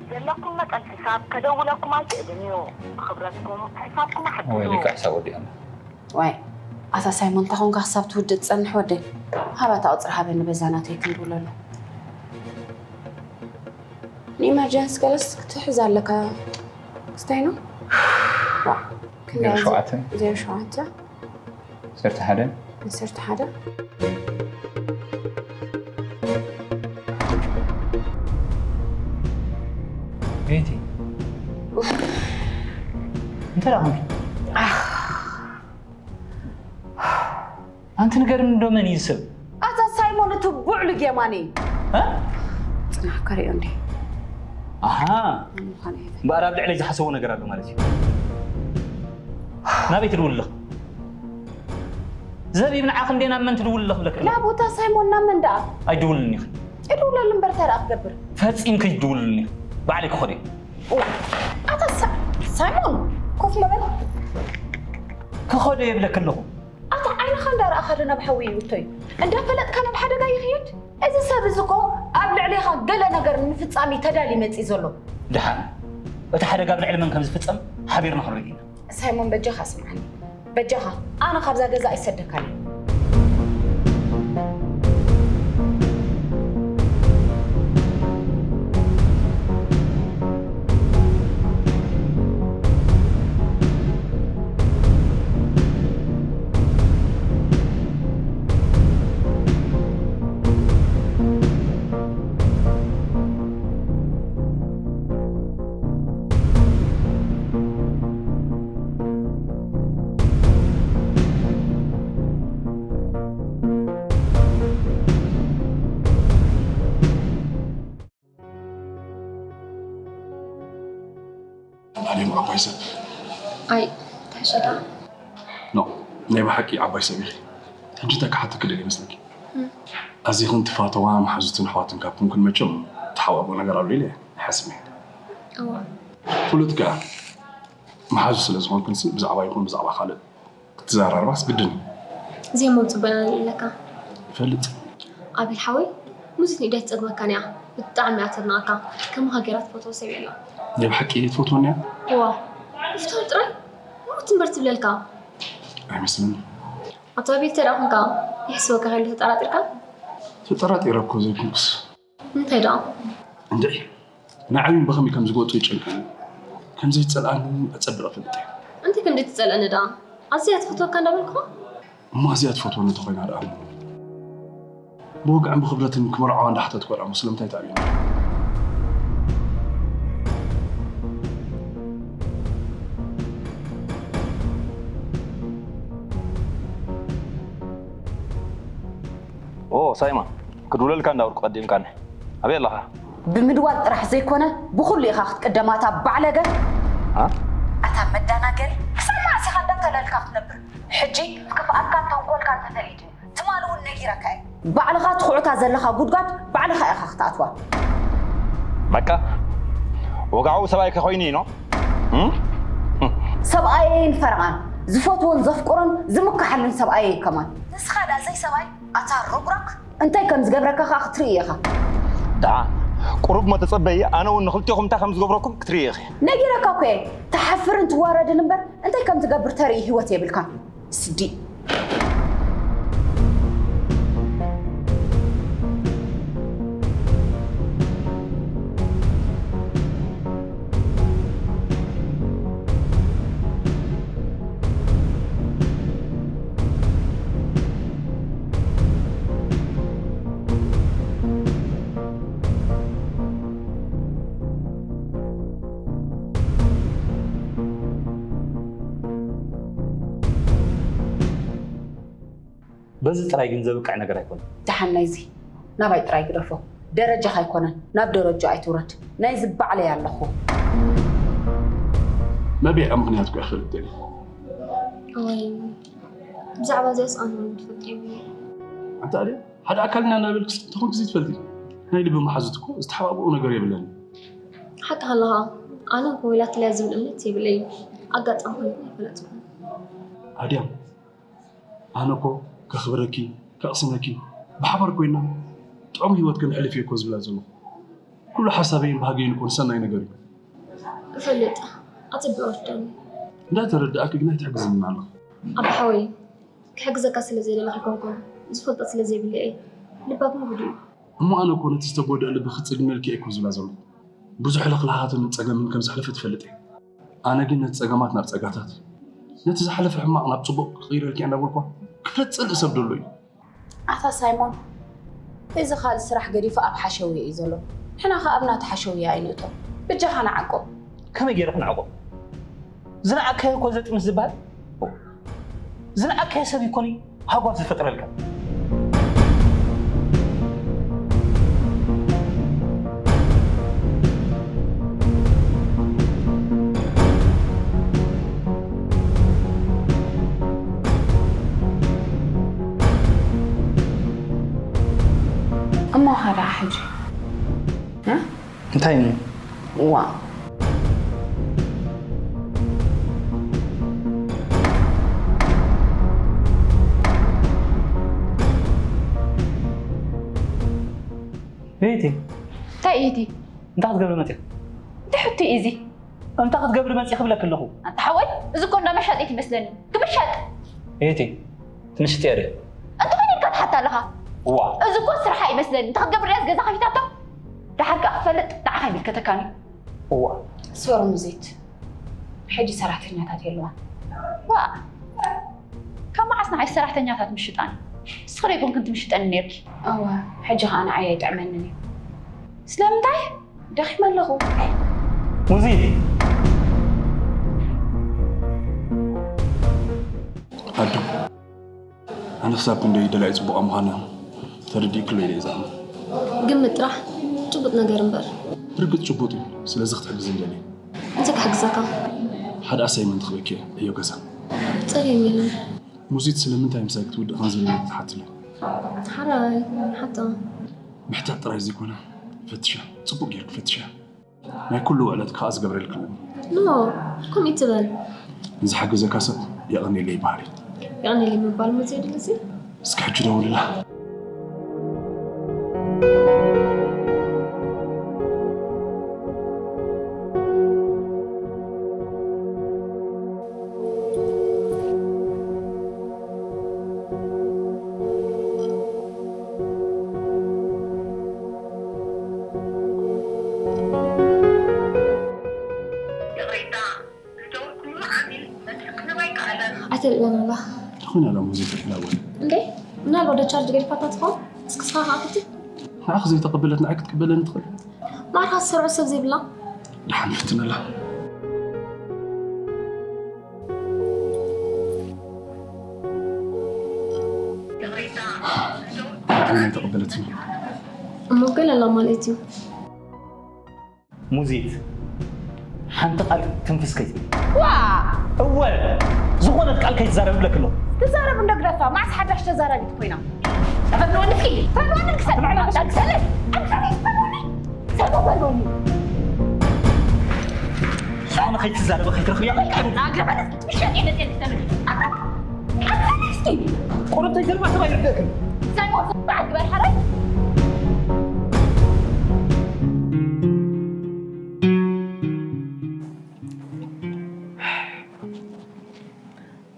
ዘለኩም መጠን ሕሳብ ከደውለኩም ኣይክእልን እዩ። ብኽብረትኩም ሕሳብኩም ኣሕድሱ። ወይ ልክዕ ሕሳብ ወዲኣና። ዋይ ኣታ ሳይሞን እንታ ኾንካ ክሳብ ትውድእ ትጸንሕ ወደይ? ሃባ እታ ቁጽሪ ሃበኒ በዛ ናተይ ክንድውለሉ። ንኢመርጀንስ ገለስ ክትሕዝ ኣለካ ክስታይ ነው? ዋ ክንደይ ዜሮ ሸውዓተ። ዜሮ ሸውዓተ ዓሰርተ ሓደ። ዓሰርተ ሓደ ቤቲ እንታይ ደኣ ኾንኪ? ኣንቲ ንገርኒ እንዶ መን እዩ ሰብ? ኣታ ሳይሞን እቲ ቡዕሉ ጌማኒ እ? ጽናሕ ከሪኦ እንዴ ኣሃ ምዃኑ እዩ። እምበኣር ኣብ ልዕለይ ዝሓሰቦ ነገር ኣሎ ማለት እዩ። ናበይ ትድውል ኣለኽ? ዘቢብ ንዓኽ እንዴ ናብ መን ትድውል ኣለኽ ብለክ ኣለኹ? ናብ ቦታ ሳይሞን ናብ መን ደኣ ኣይድውልን ኢኺ። እድውለሉ እምበር እንታይ ደኣ ክገብር ፈጺምኪ ኣይትድውልልን ኢኺ። ባዕለይ ክኸዶ እየ። ኣታ ሳ- ሳይሞን፣ ኮፍ ምበል። ክኸዶ እየ ይብለኪ ኣለኹ። ኣታ ዓይንኻ እንዳረኣኻ ዶ ናብ ሓዊ ይውቶ እዩ? እንዳፈለጥካ ናብ ሓደጋ ይኽየድ? እዚ ሰብ እዚ እኮ ኣብ ልዕሌኻ ገለ ነገር ንምፍጻም እዩ ተዳልዩ መጺኡ ዘሎ። ደሓን እቲ ሓደጋ ኣብ ልዕሊ መን ከም ዝፍጸም ሓቢርና ክንርኢ ኢና። ሳይሞን፣ በጃኻ ስምዓኒ። በጃኻ፣ ኣነ ካብዛ ገዛ ኣይሰደካን እየ። ኣድዮም ዓባይ ሰብ። ኣይ ትሕሸዳ። ኖ፣ ናይ ብሓቂ ዓባይ ሰብ ኢኺ። ሕጂ እንታይ ክሓተኪ ደልየ ይመስለኪ? ኣዚኽን ትፋተዋ መሓዙትን ኣሕዋትን ካብ ኮንክን መቸም ተሓባብኦ ነገር ኣሎ ኢለ ኣይሓስብን እየ። እዋ ፍሉጥ ከኣ መሓዙ ስለ ዝኾንክንሲ ብዛዕባ ይኹን ብዛዕባ ካልእ ክትዘራረባስ ግድን እዩ። ዜማ ጽቡቅ ኣለካ። ይፈልጥ። ኣቤል ሓወይ፣ ሙዚት ንኢደይ ትጸግመካን እያ። ብጣዕሚ እያ ተድንቐካ። ከማኻ ገይራ ትፈትዎ ሰብ የላን። ናይ ብሓቂ ትፈትወኒ እያ? እዋ ምፍታው ጥራይ ምውት እምበር ትብለልካ። ኣይመስለኒ። ኣቶ ኣቤል ተደኣ ኮንካ ይሕስበካ ከይሉ ተጠራጢርካ? ተጠራጢረ እኮ ዘይኮንኩስ። እንታይ ደኣ? እንድዒ ንዓይን ብኸመይ ከም ዝገጥኦ ይጨንቀኒ። ከም ዘይትጸልኣኒ ኣጸቢቐ እፈልጥ እየ። እንታይ ከም ዘይትጸልኣኒ ደኣ? ኣዝያ ትፈትወካ እንዳበልኩኻ? እሞ ኣዝያ ትፈትወኒ እንተኾይና ደኣ ብወግዕን ብኽብረትን ክመርዓዋ እንዳሓተትኳ ደኣ እሞ ስለምንታይ ተኣብየኒ? ኦ ሳይማ ክድውለልካ እንዳበልኩ ቀዲምካኒ ኣበይ ኣለኻ? ብምድዋል ጥራሕ ዘይኮነ ብኹሉ ኢኻ ክትቅደም ኣታ ባዕለገ። ኣ? ኣታ መዳናገሪ ክሳብ መዓስ ኢኻ እንዳተለልካ ክትነብር? ሕጂ ክፍኣትካን ተንኮልካን ተፈሊጡ እዩ። ትማሊ እውን ነጊረካ እየ። ባዕልኻ ትኹዕታ ዘለኻ ጉድጓድ ባዕልኻ ኢኻ ክትኣትዋ። በቃ ወግዓዊ ሰብኣይኪ ኮይኑ ኢኖ? እም? ሰብኣየይን ፈረቓን ዝፈትዎን ዘፍቅሮን ዝምክሓሉን ሰብኣየይ ከማን። ንስኻ ደኣ ዘይ ሰብኣይ ኣታ ሮግራክ። እንታይ ከም ዝገብረካ ኸኣ ክትርኢ ኢኻ። ደኣ ቁሩብ እሞ ተጸበዪ፣ ኣነ እውን ንኽልቴኹም እንታይ ከም ዝገብረኩም ክትርኢ ኢኺ። ነጊረካ እኮ እየ፣ ትሓፍርን ትዋረድን እምበር እንታይ ከም ትገብር ተርኢ ህይወት የብልካን። ስዲ። በዚ ጥራይ ግን ዘብቅዕ ነገር ኣይኮነን። ደሓን ናይዚ ናባይ ጥራይ ግደፎ። ደረጃኻ ኣይኮነን፣ ናብ ደረጃ ኣይትውረድ። ናይዚ ባዕለይ ኣለኹ። መቢዐ ምኽንያት እኮ ይኽእል እተሊ። ወይ ብዛዕባ እዚኣስ ኣነ እውን ትፈልጥ የብለይ። ኣንታ ኣደ ሓደ ኣካል ኢና እናበልክስ እንተኾንክስ ትፈልጢ። ናይ ልቢ መሓዙት እኮ ዝተሓባብኦ ነገር የብለን። ሓቂ ኣለኻ። ኣነ እኮ ወይላትለያ ዝብል እምነት የብለይ። ኣጋጣሚ ኮይኑ ኣይፈለጥኩን። ኣድያም ኣነ እኮ ከኽብረኪ ከቕስነኪ ብሓባር ኮይና ጥዑም ህይወት ክንሕልፍ እየ እኮ ዝብላ ዘለኹ። ኩሉ ሓሳበይን ባህገይን እኮ ንሰናይ ነገር እዩ። እፈልጥ ኣጸቢቑ ወስደኒ። እንዳተረዳእኪ ግን ኣይትሕግዝንን ኣለኹ። ኣባ ሓወይ ክሕግዘካ ስለ ዘይደለኹ ኣይኮንኩን ዝፈልጦ ስለ ዘይብለይ እየ። ልባ ግን ጉዱ እዩ። እሞ ኣነ እኮ ነቲ ዝተጎድአ ልቢ ክጽግነልኪ እየ እኮ ዝብላ ዘለኹ። ብዙሕ ለኽላኻትን ጸገምን ከም ዘሕለፈ ትፈልጥ እየ። ኣነ ግን ነቲ ጸገማት ናብ ጸጋታት፣ ነቲ ዝሓለፈ ሕማቕ ናብ ጽቡቕ ክቕይረልኪ እየ እንዳበልኳ ክፍለጥ ጸልእ ሰብ ደሎ እዩ። ኣታ ሳይሞን፣ እዚ ካልእ ስራሕ ገዲፉ ኣብ ሓሸውየ እዩ ዘሎ። ንሕና ኸኣ ኣብ ናቱ ሓሸውየ ኣይንእቶ። በጃኻ ንዓቆ። ከመይ ገይረ ክንዕቆ? ዝነዓቅካዮ እኮ ዘጥምት ዝበሃል። ዝነዓቅካዮ ሰብ ይኮን ሃጓፍ ዝፈጥረልካ። እሞ ኸ ደኣ ሕጂ እ? እንታይ እሞ? ዋ ቤቲ እንታይ ኢቲ እንታይ ክትገብሪ መፂ እንታይ ሕቶ እዩ እዚ እንታይ ክትገብሪ መፂ ክብለክ ኣለኹ ኣንታ ሓወይ እዚ እኮ እንዳ መሻጢት ይመስለኒ ክምሸጥ ቤቲ ትምሽጢ እየ እንተ ኮይነ ኢልካ ትሓታ ኣለኻ ዋ እዚ እኮ ስርሓ ይመስለኒ እንተ ክትገብር ርያስ ገዛ ከፊታቶ ደሓር ከኣ ክትፈልጥ ንዓኻ ይምልከተካን እዩ ዋ ሶሪ ሙዚት ሕጂ ሰራሕተኛታት የለዋን ዋ ካብ መዓስ ንዓይ ሰራሕተኛታት ምሽጣን ንስኺ ዶ ኣይኮንክን ትምሽጠኒ ነርኪ እወ ሕጂ ከዓ ንዓይ ኣይጥዕመንን እዩ ስለምንታይ ደኺመ ኣለኹ ሙዚ ኣዱ ኣነ ክሳብ ክንደይ ደላይ ፅቡቓ ምዃና ተረዲእክሎ ኢለ እየ ዝኣምን ግምት ጥራሕ ጭቡጥ ነገር እምበር ብርግፅ ጭቡጥ እዩ ስለዚ ክትሕግዝኒ ደልየ እንታይ ክሕግዘካ ሓደ ኣሳይመንት ክበኪ እዮ ገዛ ፀገም የለን ሙዚት ስለምንታይ ምሳይ ክትውድእ ከም ዝብል ትሓትለ ሓራይ ሓታ ምሕታት ጥራይ ዘይኮነ ፈትሻ ፅቡቅ ጌርክ ፈትሻ ናይ ኩሉ ውዕለት ከዓ ዝገብረልክ ኣለኒ ኖ ከምኡ ትበል ንዝሓገዘካ ሰብ የቐንየለይ ይበሃል እዩ የቐንየለይ ምባል መፅእ ድልዚ እስኪ ሕጂ ደውልላ ኣይተልእለናላ ትኾን ያለ ሙዚቃ ይላወል እንዴ ምናልባት ዶ ቻርጅ ገዲፋታ ትኾን እስክስኻ ከዓ ክቲ ንዓኽ ዘይተቐበለት ንዓይ ክትቅበለኒ ትኽእል ማርካ ዝሰርዖ ሰብ ዘይብላ ድሓን ፍትነላ ኣይተቐበለትኒ እሞ ገለላ ማለት እዩ ሙዚት ሓንቲ ቃል ትንፍስ ከይትብል ዋ እወ ዝኾነት ቃል ከይትዛረብ ብለክ ኣለኹ ትዛረብ እንዶ ግደፋ ማዕስ ሓዳሽ ተዛራቢት ኮይና ተፈትወኒ እስኪ ፈትወኒ ክሰል ክሰል ክሰል ፈትወኒ ሰሉ ፈትወኒ ዝኾነ ከይትዛረበ ከይትረኽብያ ናገበለት ምሸጥ የመጤ ተመ ቁርብተይ ዘልማ ሰብ ኣይርደክን ሰሞ ሰባዕ ግበር ሓረይ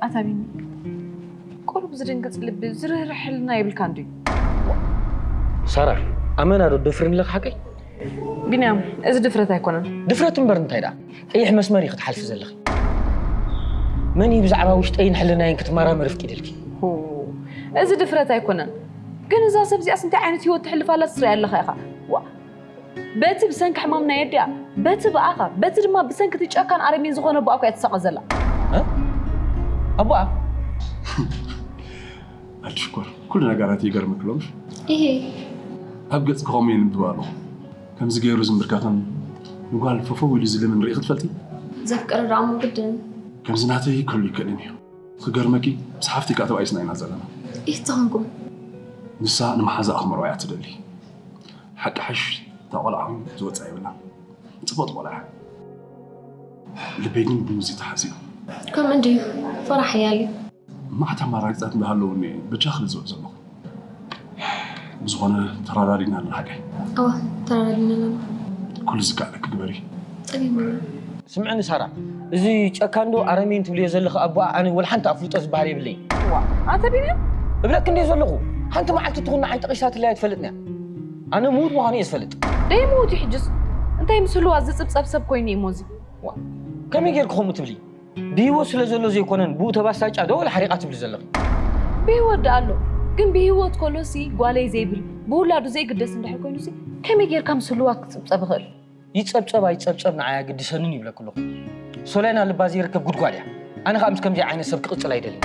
ኣታ ቢኒ፣ ቁሩብ ዝድንግጽ ልቢ፣ ዝርህርሕ ሕልና የብልካን ድዩ? ሳራ፣ ኣመና ዶ ደፍርኒ ኣለኺ ሓቀይ? ቢንያም፣ እዚ ድፍረት ኣይኮነን። ድፍረት እምበር እንታይ ደኣ? ቀይሕ መስመር እዩ ክትሓልፊ ዘለኺ። መን እዩ ብዛዕባ ውሽጠይን ሕልናይን ክትመራመሪ ኣፍቂድልኪ? ሆ፣ እዚ ድፍረት ኣይኮነን። ግን እዛ ሰብ እዚኣስ እንታይ ዓይነት ህይወት ተሕልፍ ኣላ ትስረያ ኣለኻ ኢኻ? ዋ፣ በቲ ብሰንኪ ሕማም ናይ ኣዲኣ፣ በቲ ብኣኻ፣ በቲ ድማ ብሰንኪ እቲ ጨካን ኣረሜን ዝኾነ ኣቦኣ እኮ እያ ትሳቐ ዘላ። እ? ኣቦኣ? ኣቲ ሽኮር፣ ኩሉ ነገራት ይገርመኪ ሎምሽ? እሄ። ኣብ ገጽኪ ከምኡ የንብብ ኣለኹ። ከምዚ ገይሩ ዝምብርከኽን ንጓል ፈፈው ኢሉ ዝልምን ርኢኺ ትፈልጢ? ዘፍቀረ ደኣ እሞ ግድን። ከምዚ ናተይ ክህሉ ይክእልን እዩ። ክገርመኪ፣ ምስ ሓፍቲ ከኣ ተባኢስና ኢና ዘለና። ኢህ ተኾንኩም? ንሳ ንመሓዛኣ ክመርዖ እያ ትደሊ። ሓቂ ሓሽ እታ ቆልዓ እውን ዝወፅኣ የብላን። ፅብቕቲ ቆልዓ እያ። ልበይ ግን ብሙዚ ተሓዝዩ። ከምኡ እንድዩ፣ ፈራሕ ሓያል እዩ። መዓት ኣማራፂታት እንዳሃለውኒ እየ በጃ ክልዝብ ዘለኹ። ብዝኾነ ተራዳዲእና ኣለና ሓቀይ? እወ፣ ተራዳዲእና ኣለና። ኩሉ ዝከኣለኪ ግበሪ። ጸገም የለን። ስምዕኒ ሳራ፣ እዚ ጨካን ዶ ኣረሜን ትብልዮ ዘለኺ ኣቦኣ ኣነ ወላ ሓንቲ ኣፍልጦ ዝበሃል የብለይን። እዋ፣ ኣንተ ቢንያም! እብለኪ እንድየ ዘለኹ፣ ሓንቲ መዓልቲ ትኹን ንዓይ ጠቒሳትለይ ኣይትፈልጥን እያ። ኣነ ምዉት ምዃኑ እየ ዝፈልጥ። ደይምዉት እዩ ሕጅስ። እንታይ ምስ ህልዋት ዝጽብጸብ ሰብ ኮይኑ እዩ እሞ እዚ። ከመይ ጌርኪ ከምኡ ትብሊ? ብህይወት ስለ ዘሎ ዘይኮነን ብኡ ተባሳጫ ዶ ወላ ሓሪቓ ትብሊ ዘለኺ? ብህይወት ደኣ ኣሎ፣ ግን ብህይወት ከሎሲ ጓለይ ዘይብል ብውላዱ ዘይግደስ እንድሕር ኮይኑሲ ከመይ ጌርካ ምስ ህልዋት ክጽብጸብ ይኽእል? ይጸብጸብ ኣይጸብጸብ ንዓይ ኣየግድሰንን ይብለኪ ኣለኹ። ሶልያና ልባ ዘይርከብ ጉድጓድ እያ። ኣነ ከኣ ምስ ከምዚ ዓይነት ሰብ ክቕጽል ኣይደልን።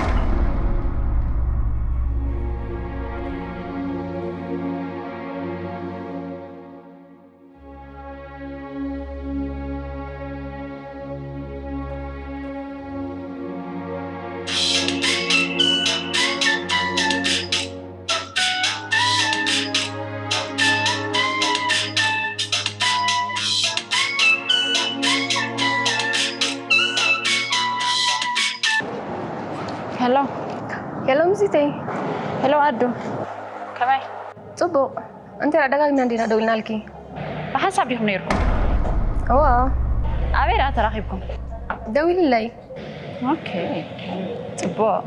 ሄሎ። ሄሎ ምዚተይ። ሄሎ ኣዱ። ከመይ? ጽቡቕ። እንታይ ደጋጊምና እንዲና ደዊልናልኪ? ብሓንሳብ ዲኹም ነይርኩም? እዋ። ኣበይ ደኣ ተራኺብኩም? ደዊልለይ። ኦኬ። ጽቡቕ።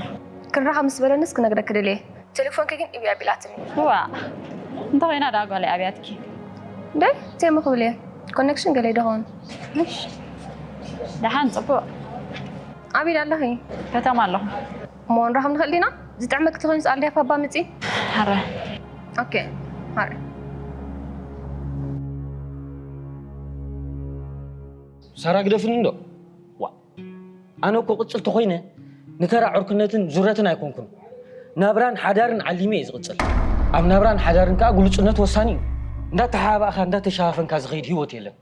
ክንራኸብ ምስ በለንስ ክነግረኪ ደልየ። ቴሌፎንኪ ግን እብይ ኣቢላትኒ። ዋ። እንተ ኮይና ደኣ ጓለይ ኣብያትኪ? ደይ ቴም ክብል እየ። ኮኔክሽን ገለ ይደኸውን። እሺ። ደሓን ጽቡቕ። ኣበይ ኣለኺ? ከተማ ኣለኹ። እሞ ንራኸብ ንኽእል ዲና? ዝጥዕመኪ ተኾይኑ ሰኣል ዲያ ፋባ ምጺ? ሓረ። ኦኬ። ሓረ። ሳራ ግደፍኒ እንዶ። ዋ፣ ኣነ እኮ ቅጽል ተኾይነ ንተራ ዕርክነትን ዙረትን ኣይኮንኩን። ናብራን ሓዳርን ዓሊመ እየ ዝቕጽል። ኣብ ናብራን ሓዳርን ከኣ ግሉጽነት ወሳኒ እዩ። እንዳተሓባእኻ እንዳተሸፋፈንካ ዝኸይድ ህይወት የለን።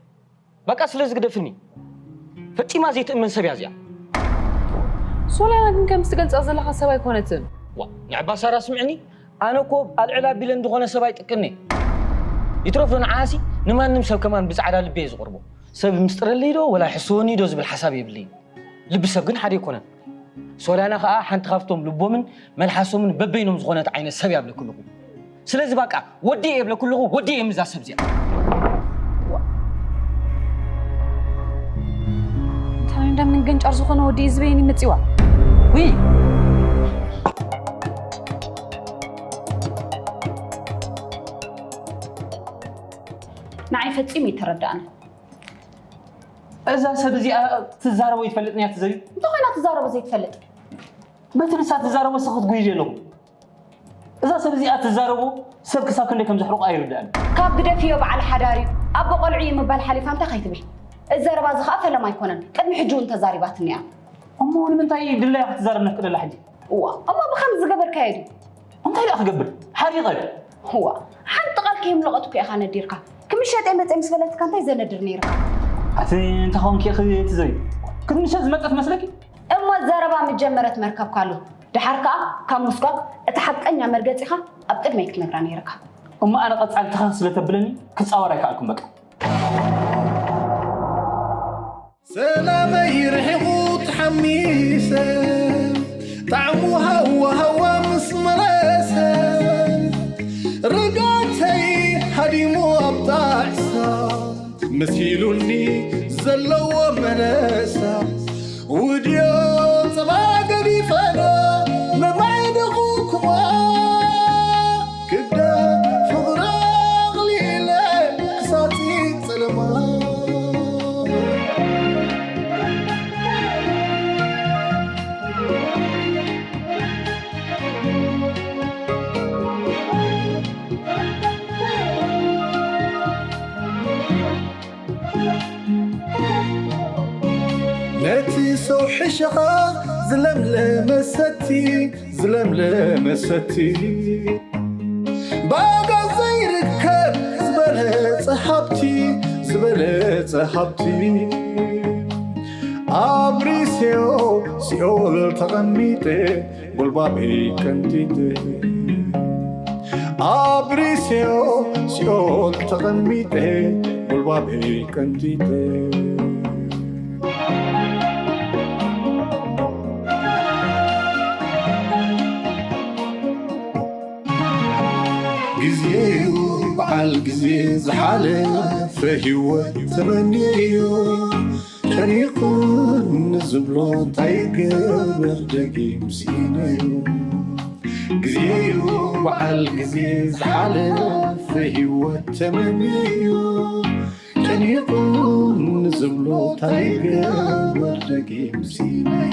በቃ ስለዚ ግደፍኒ። ፈጺማ ዘይትእመን ሰብ እያ እዚኣ። ሶልያና ግን ከምዚ ትገልጻ ዘለኻ ሰብ ኣይኮነትን። ዋ፣ ንዕባ ሳራ ስምዕኒ፣ ኣነ እኮ ኣልዕል ኣቢለ እንድኾነ ሰብ ኣይጥቀኔ። ይትረፍ ዶ ንዓሲ ንማንም ሰብ ከማን ብጻዕዳ ልቢ እየ ዝቕርቦ። ሰብ ምስጥረለይ ዶ ወላ ሕስወኒ ዶ ዝብል ሓሳብ የብለይን። ልቢ ሰብ ግን ሓደ ኣይኮነን። ሶልያና ከኣ ሓንቲ ካብቶም ልቦምን መልሓሶምን በበይኖም ዝኾነት ዓይነት ሰብ እያ ብለኪ ኣለኹ። ስለዚ ባቃ ወዲ እየ ብለኪ ኣለኹ፣ ወዲ እየ ምዛ ሰብ እዚኣ። እንታይ እንዳ ምንገንጫር ዝኾነ ወዲ እዩ ዝበይን ይመጺዋ። ውይ። ንዓይ ፈጺሙ ይተረዳእኒ። እዛ ሰብ እዚኣ ትዛረቦ ይትፈልጥ እያ ትዘዩ። እንታይ ኮይና ትዛረቦ ዘይትፈልጥ? በቲ ንሳ ትዛረቦ ሰኽት ጉይድ ኣለኹ። እዛ ሰብ እዚኣ ትዛረቦ ሰብ ክሳብ ክንደይ ከም ዘሕርቆ ኣይርዳእን። ካብ ግደፍዮ በዓል ሓዳር እዩ፣ ኣቦ ቆልዑ እዩ ምባል ሓሊፋ እንታይ ከይትብል። እዚ ዘረባ እዚ ኸኣ ፈለማ ኣይኮነን፣ ቅድሚ ሕጂ እውን ተዛሪባትኒ እያ። እሞ ንምንታይ ድላያ ክትዛረብ ነፍቅደላ ሕጂ? እዋ እሞ ብኸምዚ ዝገበርካዮ ድዩ? እንታይ ደኣ ክገብር ሓሪቐ። እዋ ሓንቲ ቃል ከይምለቐትኩ ኢኻ ነዲርካ። ክምሸጥ እየ መፀ ምስ በለትካ እንታይ ዘነድር ነይርካ? ኣቲ እንታይ ኾንኪ ኢኺ ትዘዩ? ክትምሸጥ ዝመፀት መስለኪ? እሞ ዘረባ ምጀመረት መርከብካ ኣሎ። ደሓር ከኣ ካብ ምስጓግ እቲ ሓቀኛ መርገጺኻ ኣብ ቅድመይ ክትነግራ ነይርካ። እሞ ኣነ ቀጻሊ ትኻ ስለ ተብለኒ ክጻወር ኣይከኣልኩን በቃ። ሰላመይ ርሒቑ ተሓሚሰ ጣዕሙ ሃዋ ሃዋ ምስ መለሰ ርጋተይ ሃዲሙ ኣብ ጣዕሳ መሲሉኒ ዘለዎ መለሳ ውድዮ ጸባ ገዲፈዶ መማይ ደኹኩማ ክዳ ፍቕሪ ኣቕሊለ ክሳብ ጸለማ ነቲ ሰው ሕሸኻ ዝለምለመ ሰቲ ዝለምለመ ሰቲ ባጋ ዘይርከብ ዝበለጸ ሃብቲ ዝበለጸ ሃብቲ ኣብሪሴዮ ሲኦል ተቐሚጠ ጎልባበይ ቀንጢጠ ኣብሪሴዮ ሲኦል ተቐሚጠ ጎልባበይ ቀንጢጠ ግዜዩ በዓል ግዜ ዝሓለፈ ህይወት ተመንዮ ጨኒቑን ንዝብሎ እንታይ ገበር ደጊም ስኢነዮ ግዜዩ በዓል ግዜ ዝሓለፈ ህይወት ተመንዮ ጨኒቑን ንዝብሎ እንታይ ገበር ደጊም ስኢነዮ